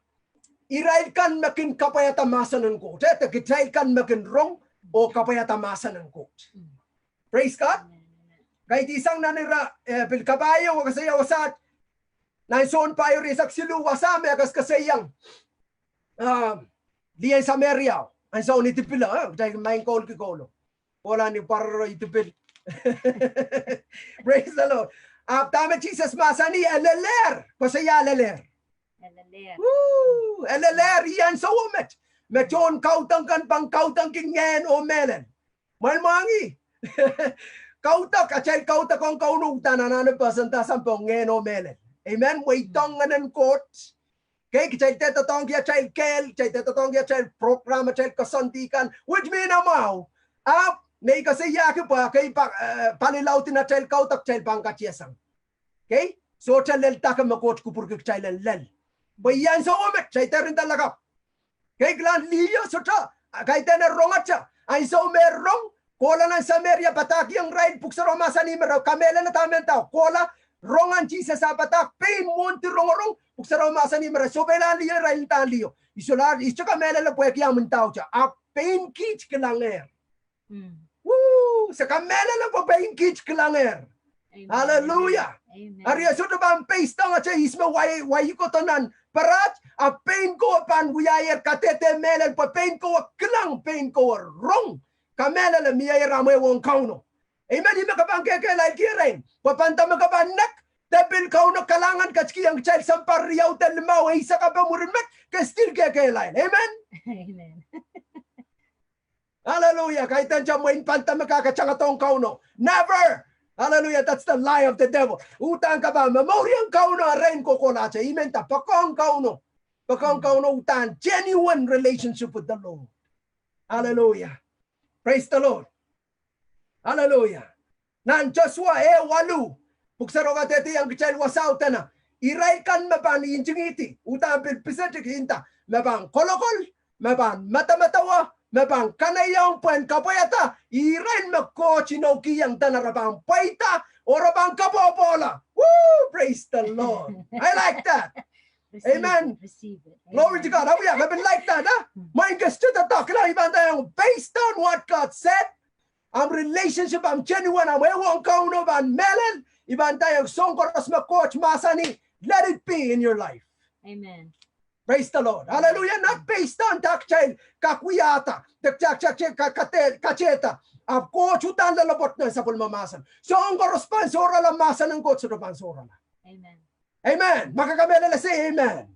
irail kan me kin kapwaiada mahsen en Koht, eh, de kitail kan me kin rong oh kapwaiada mahsen en Koht. Praise God. Kaidehn sang nan ire, eh, pil kapahieu e koasoia wasaht, nan Sohn pahieu eisek siluh, wasa me e koasokoasoiong, ah, lien Sameria, ansou ni dipil, eh, kitail maing koulki koulo. Kohla ni pwaroro I dipil. Praise the Lord. Ahpw dahme Sises mahsanih, e lelehr. Koasoia e lelehr. E lelehr, ih ansou met me tohn kaudok kan pahn kaudokki ngehn oh mehlel. Mwoahl mwahngih. Kaudok, atail kaudok ong Kauno uhdahn anahne pesendasang pohn ngehn oh mehlel. Amen. Mweidohng Ngehn en Koht. Kei, kitail dehr doadoahngki atail kehl, kitail dehr doadoahngki atail program, atail koasoandi kan, which mean amwahu. Ahpw me I koasoiahki pwe kei pa-, eh, palilaud en atail kaudok kitail pahn katiasang. Kei, sohte lel dake me Koht kupwurki kitail en lel. Pwe ih ansou met kitail dehr nda lakapw. Kei, kilang liho sohte, kaidehn e rongete, ansou me e rong, kohla nan Sameria padahkihong irail, Pwuhk Sarawi mahsanih me re kamehlele dahme ndao, kohla, rong ahn Sises ah padahk, pein mwohndi rongorong, Pwuhk Sarawi mahsanih me re sohpeilahn liho, irail ndahn liho. I solahr, I sohte kamehlele pwehki ahmw ndaute, ahpw pein kiht kilangehr. Woo, se kamehlele pwe pein kiht kilangehr. Hallelujah. Eri e sohte pahn based ong atail ihs me wai, wai kohdo nan parat, ahpw pein kowe pahn wiahier kadehde mehlel pwe pein kowe kilang, pein kowe rong. Kamehlele, mieier amw ehu ong Kauno. Amen. Ih me ke pahn kehkehlailki erein. Pwe pahn dahme ke pahn nek, de pil Kauno kalahngan ketikihong kitail sounpar riau de limau, eisek ape mwurin met, ke still kehkehlail. Amen. Hallelujah. Kaidehn mwein pahn dahme ke kak tangadohng Kauno. Never. Hallelujah. That's the lie of the devil. Uhdahn ke pahn momouriong Kauno erein kohkohlahte. I men nda poakohng Kauno. Poakohng Kauno uhdahn genuine relationship with the Lord. Hallelujah. Praise the Lord. Hallelujah. Nan Sosua ehu waluh, Pwuhk Sarawi kadehdehiong kitail wasao dene, irail kan me pahn ntingihdi, udahn pil pisetiki nda, me pahn kolokol, me pahn medemedewe, me pahn kanaiehng pwehn kapwaiada, irail me Koht inoukihong dene re pahn pweida, oh re pahn kapopohla. Woo! Praise the Lord. I like that. Amen. Glory to God. Amen. Mwein ke study doadoahk, I pahn ndaiong, based on what God said, ahmw relationship, ahmw genuine, ahmw ehuong Kauno pahn mehlel, I pahn ndaiong soahng koaros me Koht mahsanih, let it be in your life. Amen. Praise the Lord. Hallelujah. Not based on dahme kitail kak wiahda, dahme kitail, kitail, kitail, kitail, ahpw Koht uhdahn loalopwoat nan sapwellime mahsen. Soahng koaros pahn sohrala, mahsen en Koht sohte pahn sohrala. Amen. Amen. Ma ke kamehlele, say amen.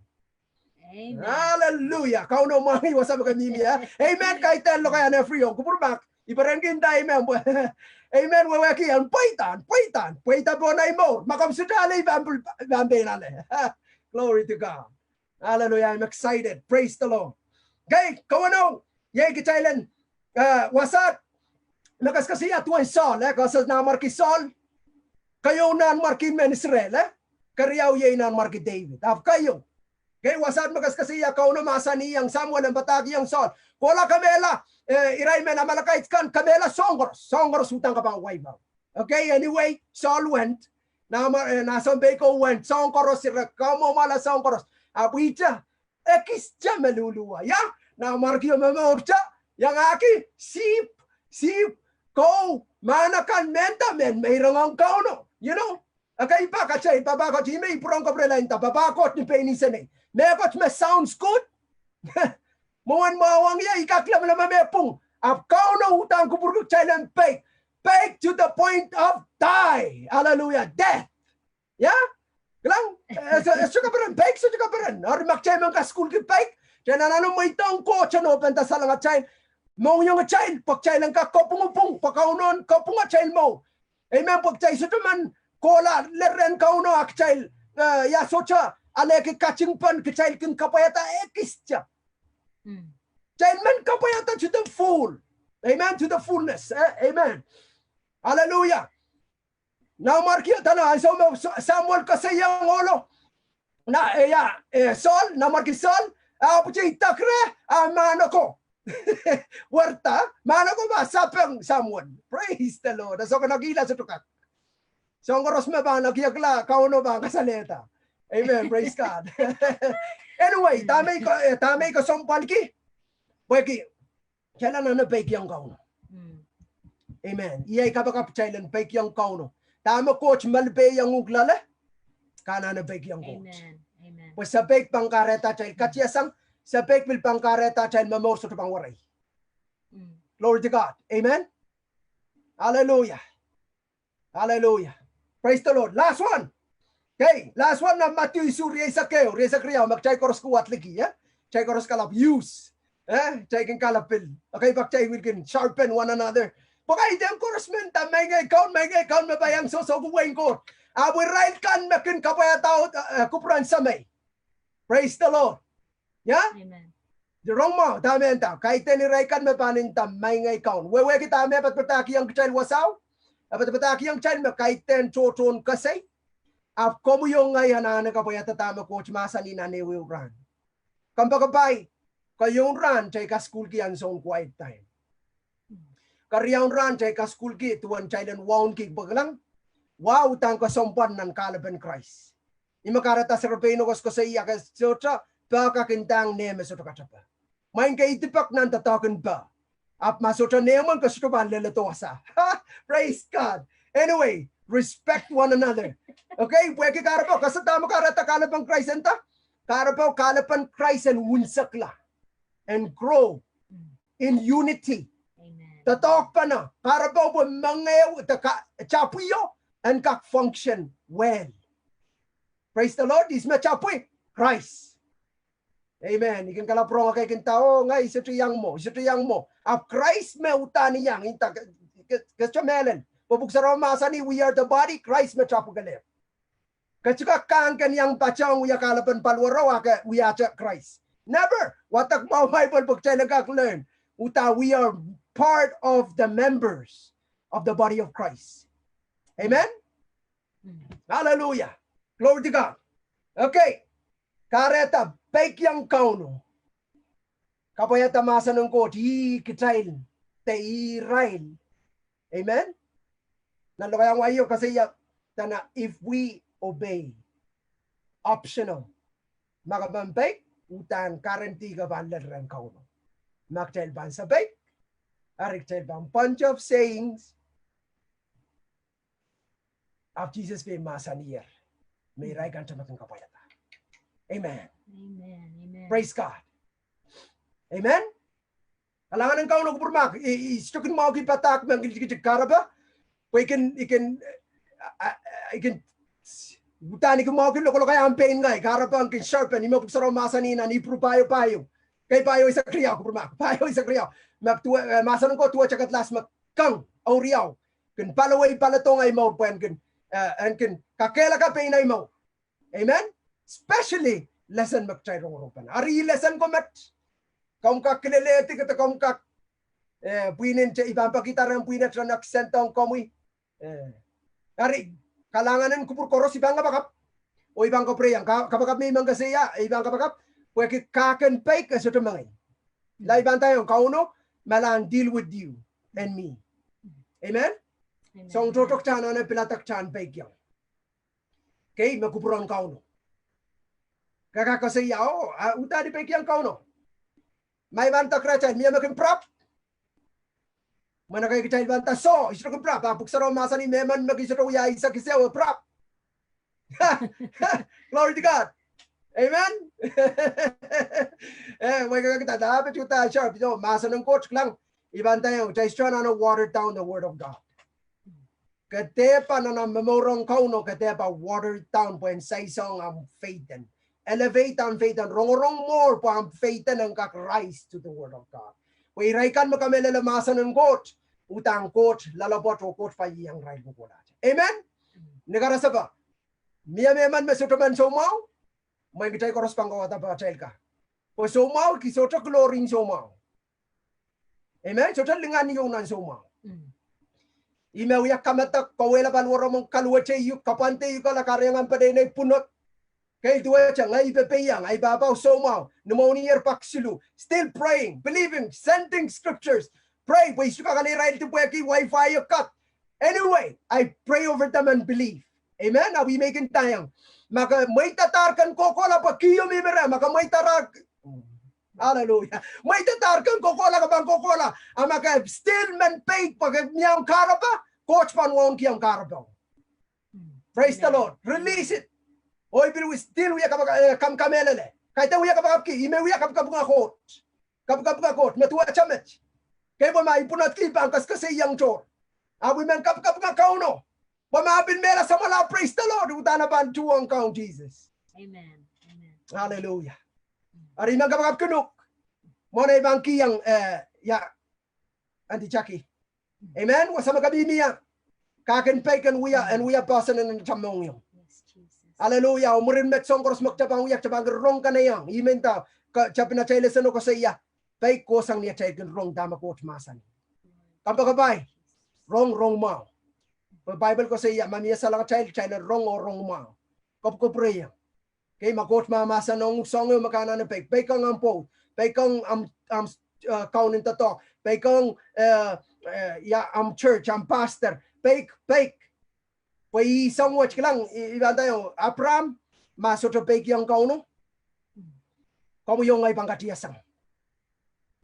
Amen. Hallelujah. Kauno mwahngih wasa me ke mihmi, eh? Amen. Kaidehn lokaiahn Ephraim. Kupwur mak. I perenki nda amen. Amen. Wehwehki en pweida, pweida, pweida pohn ei mour. Ma komw sohte ale, I pahn pil, I pahn pein ale. Glory to God. Hallelujah. I'm excited. Praise the Lord. Okay, kaweneik, iei kitail en, eh, wasahte me kaskasuwed duwen Saul, eh, kahrehda nanmwarki Saul, keieu nanmwarki mehn Israel, eh, keriau iei nanmwarki David. Ahpw keieu. Okay, wasahte me kaskasuwed Kauno mahsanihong Samuel en padahkihong Saul, kohla kemehla, eh, irail mehn Amalekite kan kemehla soahng koaros, soahng koaros uhdahn kapahn wipe out. Okay, anyway, Saul went. Nah, ma, eh, nah sounpei ko went. Soahng koaros, ira kamwomwala soahng koaros. Ahpw ihte, ekiste me luhluhwa. Ia, nanmwarkio momourte, iangahki sihpw, sihpw, kou, mahn akan, mehnda mehn me irongohng Kauno. You know, okay, pak atail papah Koht, ih me I pwurehng kapwurehla nda, papah Koht ni pein insenei. Mehkot me sounds good. Mwohn mwahu ong ie, I kak lamalam me pwung. Ahpw Kauno uhdahn kupwurki kitail en peik. Peik to the point of die. Hallelujah. Death. Ia? Kilang, eh, sohte kaperen, peik sohte kaperen. Eri ma kitail men kasukuhlki peik, kitail anahne mweidohng Koht en open da salengatail, mohngiongitail, pwe kitail en kak kapwungpwung, pwe Kauno en kapwung atail mour. Amen. Pwe kitail sohte men kohla lel rehn Kauno, a kitail, eh, ia, sohte alehki katingpen kitail kin kapwaiada ekiste. Kitail men kapwaiada to the full. Amen. To the fullness. Eh? Amen. Hallelujah. Nanmwarki dene ansou me Sa-, Samuel koasoiong ohlo, na, eh, ia, eh, Saul, nanmwarki Saul, ahpwete idek reh, ah, mahn oko. Werda, mahn oko pahn sapeng Samuel. Praise the Lord. Sohte kak, sohte kak. Soahng koaros me pahn ekiekla, Kauno pahn kasalehda. Amen. Praise God. Anyway, dahme I ko-, eh, dahme I kesempwalki? Pwehki kitail anahne peikiong Kauno. Amen. Iei kapakap kitail en peikiong Kauno. Dahme Koht malipehiong uhk loale, ke anahne peikiong Koht. Pwe se peik pahn kahrehda kitail katiasang, se peik pil pahn kahrehda kitail momour sohte pahn werei. Glory to God. Amen. Hallelujah. Hallelujah. Praise the Lord. Last one. Okay, last one nan Madiu isuh rieisek ehu, rieisek riau, me kitail koaros wadliki, eh? Kitail koaros kalap use. Eh? Kitail kin kalap pil. Okay, pak kitail pil kin sharpen one another. Pwe kaidehn koaros men nda, Maing ei Kaun, Maing ei Kaun, me pahn iang sohsohki wehin Koht. Ahpw irail kan me kin kapwaiada, eh, kupwuren Semei. Praise the Lord. Ia? Amen. Rong mwahu, dahme nda, kaidehn irail kan me pahn nda, Maing ei Kaun. Wehwehki dahme e padapadahkihong kitail wasao? E padapadahkihong kitail me kaidehn tohtohn kesei. Ahpw komwi oh ngehi anahne kapwaiada dahme Koht mahsanih nan ehuehu rahn. Kompoakepahi, keieun rahn kitail kasukuhlki ansoun quiet time. Keriaun rahn kitail kasukuhlki duwen kitail en wauneki pwe kilang, wahu uhdahn kesempwal nan kahlepen Krais. Ih me kahrehda serepeino koasokoasoia ke sohte pahkak ndahng nehme sohte katepe. Mwein ke idipek nan doadoahk en pah. Ahpw ma sohte nehmwen ke sohte pahn leledo wasa. Praise God. Anyway, respect one another. Okay, pwehki kahrepe, ke sehse dahme kahrehda kahlepen Krais en nda? Kahrepe, kahlepen Krais en unsekla, en grow in unity. Doadoahkpene, kahrepe pwe mengei de ka-, tapwio en kak function well. Praise the Lord, ihs me tapwi? Krais. Amen. I kin kalap rong, okay, kin nda, oh, ngehi sohte iang mwo, sohte iang mwo. Ahpw Krais me uhdahn iang, I nda, ke, ke, ke sohte mehlel. Pwe Pwuhk Sarawi mahsanih, we are the body, Krais me tapwi kelehpw. Ke sohte kak kahng ken iang patohng wia kahlepen paliwaro a ke wiahte Krais. Never. Wadek mwahu Bible pwe kitail en kak learn. Uhdahn we are part of the members of the body of Christ. Amen? Hallelujah. Glory to God. Okay. Kahrehda peikiong Kauno. Kapwaiada mahsen en Koht, ih kitail de ih irail. Amen. Nan lokaiahn wai o koasoia, dene if we obey. Optional. Ma ke men peik, uhdahn guarantee ke pahn lel rehn Kauno. Ma kitail pahn sapeik, eri kitail pahn bunch of sayings. Ahpw Sises pil mahsanier me irail kan te me kin kapwaiada. Amen. Praise God. Amen. Kalahngan en Kauno kupwurmahk, i, i, I sohte kin mwahuki padahk me I kin tikitik kahrepe, pwe I kin, I kin, a, a, I kin, uhdahn I kin mwahuki lokolok ahi ahmw pein ngehi, kahrepe kin sharpen, ih me Pwuhk Sarawi mahsanih nan Ipru pahieu, pahieu. Kei pahieu eisek riau, kupwurmahk, pahieu eisek riau. Me duwe, eh, mahsen en Koht duwehte kedlahs me kang, oh riau. Kin paliwei palidohng ahi mour pwe en kin, eh, en kin kakehlaka pein ahi mour. Amen. Especially lesen me kitail rongorong pahn. Eri lesen ko met. Komw kak kilelehdi kede, komw kak, eh, pwihn en te, I pahn pekihda rehn pwihn et re next send ong komwi. Eh. Eri, kalahngan en kupwur koaros I pahn kapakap. Oh I pahn kapwureiong, ka, kapakap me I men koasoia, I pahn kapakap. Pwehki kak en peik e sohte mengei. Lao I pahn ndaiong Kauno, me lahn deal with you and me. Amen. Soang tohto kitail anahne pilada kitail en peikiong. Kei me kupwuren Kauno. Kak koasoia, oh, a, uhdahn I peikiong Kauno. Ma I pahn dak rehtail, mie me kin pirap. Mwein ekei kitail pahn nda soh, I sohte kin pirap, a Pwuhk Sarawi mahsanih me emen me kin sohte wia eisek ise e pirap. Glory to God. Amen. Eh, mwein kak kitail, ah, pil tuhda sharp, you know, mahsen en Koht kilang, I pahn ndaiong, kitail sohte anahne water down the word of God. Ke dehpa nan ahmw momour ong Kauno, ke dehpa water down pwehn saisohng ahmw faith en. Elevate ahmw faith en, rongorong mour pwe ahmw faith en en kak rise to the word of God. Pwe irail kan me kamehlele mahsen en Koht, uhdahn Koht loalopwoat oh Koht pahn iang irail kohkohlahte. Amen. Ni karasepe. Mie mehmen me sohte men soumwahu, mwein kitail koaros pahn kauwada pahtail ka. Pwe soumwahu ki sohte glory en soumwahu. Amen. Sohte lingan ieu nan soumwahu. Ih me wia kamedek, kauwehla paliwaromw, kaluwete iuk, kapwande iuk, ala kahrehiong ahmw peneinei pwunod. Kei duwehte ngehi pepeiang, ahi pahpao soumwahu, ni mwohnier pak siluh. Still praying, believing, sending scriptures. Pray, pwe I sohte kak ale irail dipwehki wifi o kat. Anyway, I pray over them and believe. Amen. Ahpw I men kin ndaiong, ma ke mweidadahr ken kohkohla pwe kihong mi mire, ma ke mweidadahr, hallelujah. Mweidadahr ken kohkohla, ke pahn kohkohla. A ma ke still men peik pwe ke mie omw kahrepe, Koht pahn wauneki omw kahrepe. Praise the Lord. Release it. Oh I pil wia still wia kapakap, eh, kam kamehlele. Kaidehn wia kapakapki, I men wia kapakapinga Koht. Kapakapinga Koht, me duwehte met. Kei pwe ma I pwunodki I pahn koasoakoasoiong tohr. Ahpw I men kapakapinga Kauno. Pwe ma pil mehla samwala, praise the Lord, uhdahn e pahn tuhwong Kaun Sises. Amen. Hallelujah. Eri I men kapakapkin uhk. Mwohn ei pahn kihong, eh, ia, Auntie Jackie. Amen. Wasa me ke mihmi ie, kak en peik en wia, en wia poahsoan en atail mohngiong. Hallelujah. Oh mwurin met soahng koaros me kitail pahn wia, kitail pahn kin rong kanaieng. I men nda, ke tapin atail lesson o koasoia, peik kohsang ni atail kin rong dahme Koht mahsanih. Kompoakepahi, rong, rong mwahu. Pwe Bible koasoia, ma mie salengatail, kitail en rong oh rong mwahu. Kapwkapwureiong. Kei ma Koht mahmahsanihong soahng ehu me ke anahne peik, peikiong ahmw pwoud, peikiong ahmw, ahmw, eh, kaunen doadoahk, peikiong, eh, eh, ia, ahmw church, ahmw pastor, peik, peik. Pwe ih soahng wet kilang, I, I pahn ndaiong, Abraham, ma sohte peikiong Kauno, komwi oh ngehi pahn katiasang.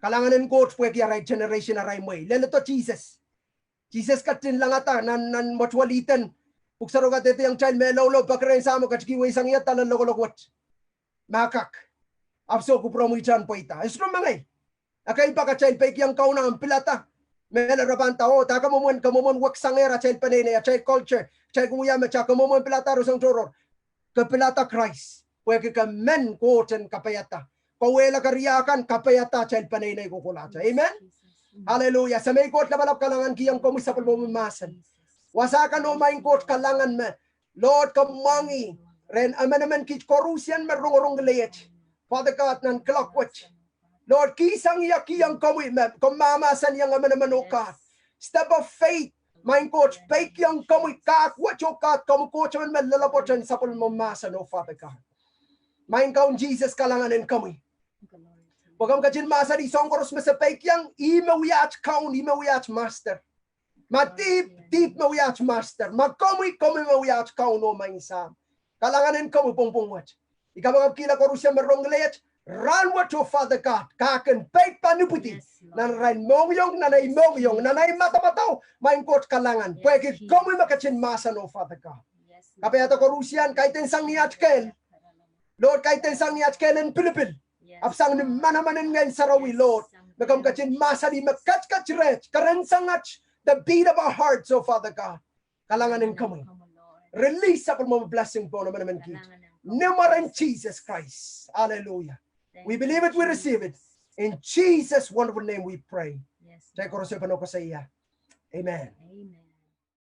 Kalahngan en Koht pwehki arail generation, arail mwehi. Leledo Sises. Sises ketin langada nan, nan mwetuwel Ihden. Pwuhk Sarawi kadehdehiong kitail me loulou pekeren Sahmo ketiki wehsang ie dahlen lokolok wet. Ma kak. Ahpw soh kupwuromwi, kitail en pweida. E sohte mengei. Ekei pak atail peikiong Kauno ahmw pilada. Mehlel re pahn nda, oh, dahme mwomwen, ke mwomwen weksangehr atail peneinei, atail culture, atail kin wia met, ke mwomwen pilada roson tohrohr. Ke pilada Krais. Pwehki ke men Koht en kapaiada. Kauwehla keriau kan kapaiada atail peneinei kohkohlahte. Amen. Hallelujah. Semei Koht lapalap, kalahngan kihong komwi sapwellimomwi mahsen. Wasa kan oh Maing Koht, kalahngan me, Lord, ke mwahngih rehn emenemen kiht koarusie me rongorong kilel. Father God, nan kuloak wet, Lord, kihsang ie kihong komwi me komw mahmahsanihong emenemen, oh God. Step of faith. Maing Koht, peikiong komwi, kak wet oh kak komwi Koht emen me loalopwoat en sapwellime mahsen, oh Father God. Maing Kaun Sises, kalahngan en komwi. Pwe komw ketin mahsanih soahng koaros me se peikiong, ih me wia at Kaun, ih me wia at Master. Ma dihp, dihp me wia at Master. Ma komwi, komwi me wia at Kaun, oh Maing Sahm. Kalahngan en komwi pwongpwong wet. I kapakapkihla koarusie me rong ngilehiet, rahnwet, oh Father God, kak en peik pahn ipwidi nan arail mohngiong, nan ei mohngiong, nan ei madamadau, Maing Koht kalahngan, pwehki komwi me ketin mahsen, oh Father God. Kapaiada koarusie, kaidehn sang ni at kehl. Lord, kaidehn sang ni at kehl en pilipil. Ahpw sang ni manaman en Ngehn Sarawi, Lord, me komw ketin mahsanih me ketiket reht, kerensang at, the beat of our hearts, oh Father God. Kalahngan en komwi. Release sapwellimomwi blessing pohn emenemen kiht, ni mwaren Sises Krais. Hallelujah. We believe it, we receive it. In Jesus' wonderful name we pray. Kitail koaros pahn koasoia, Amen.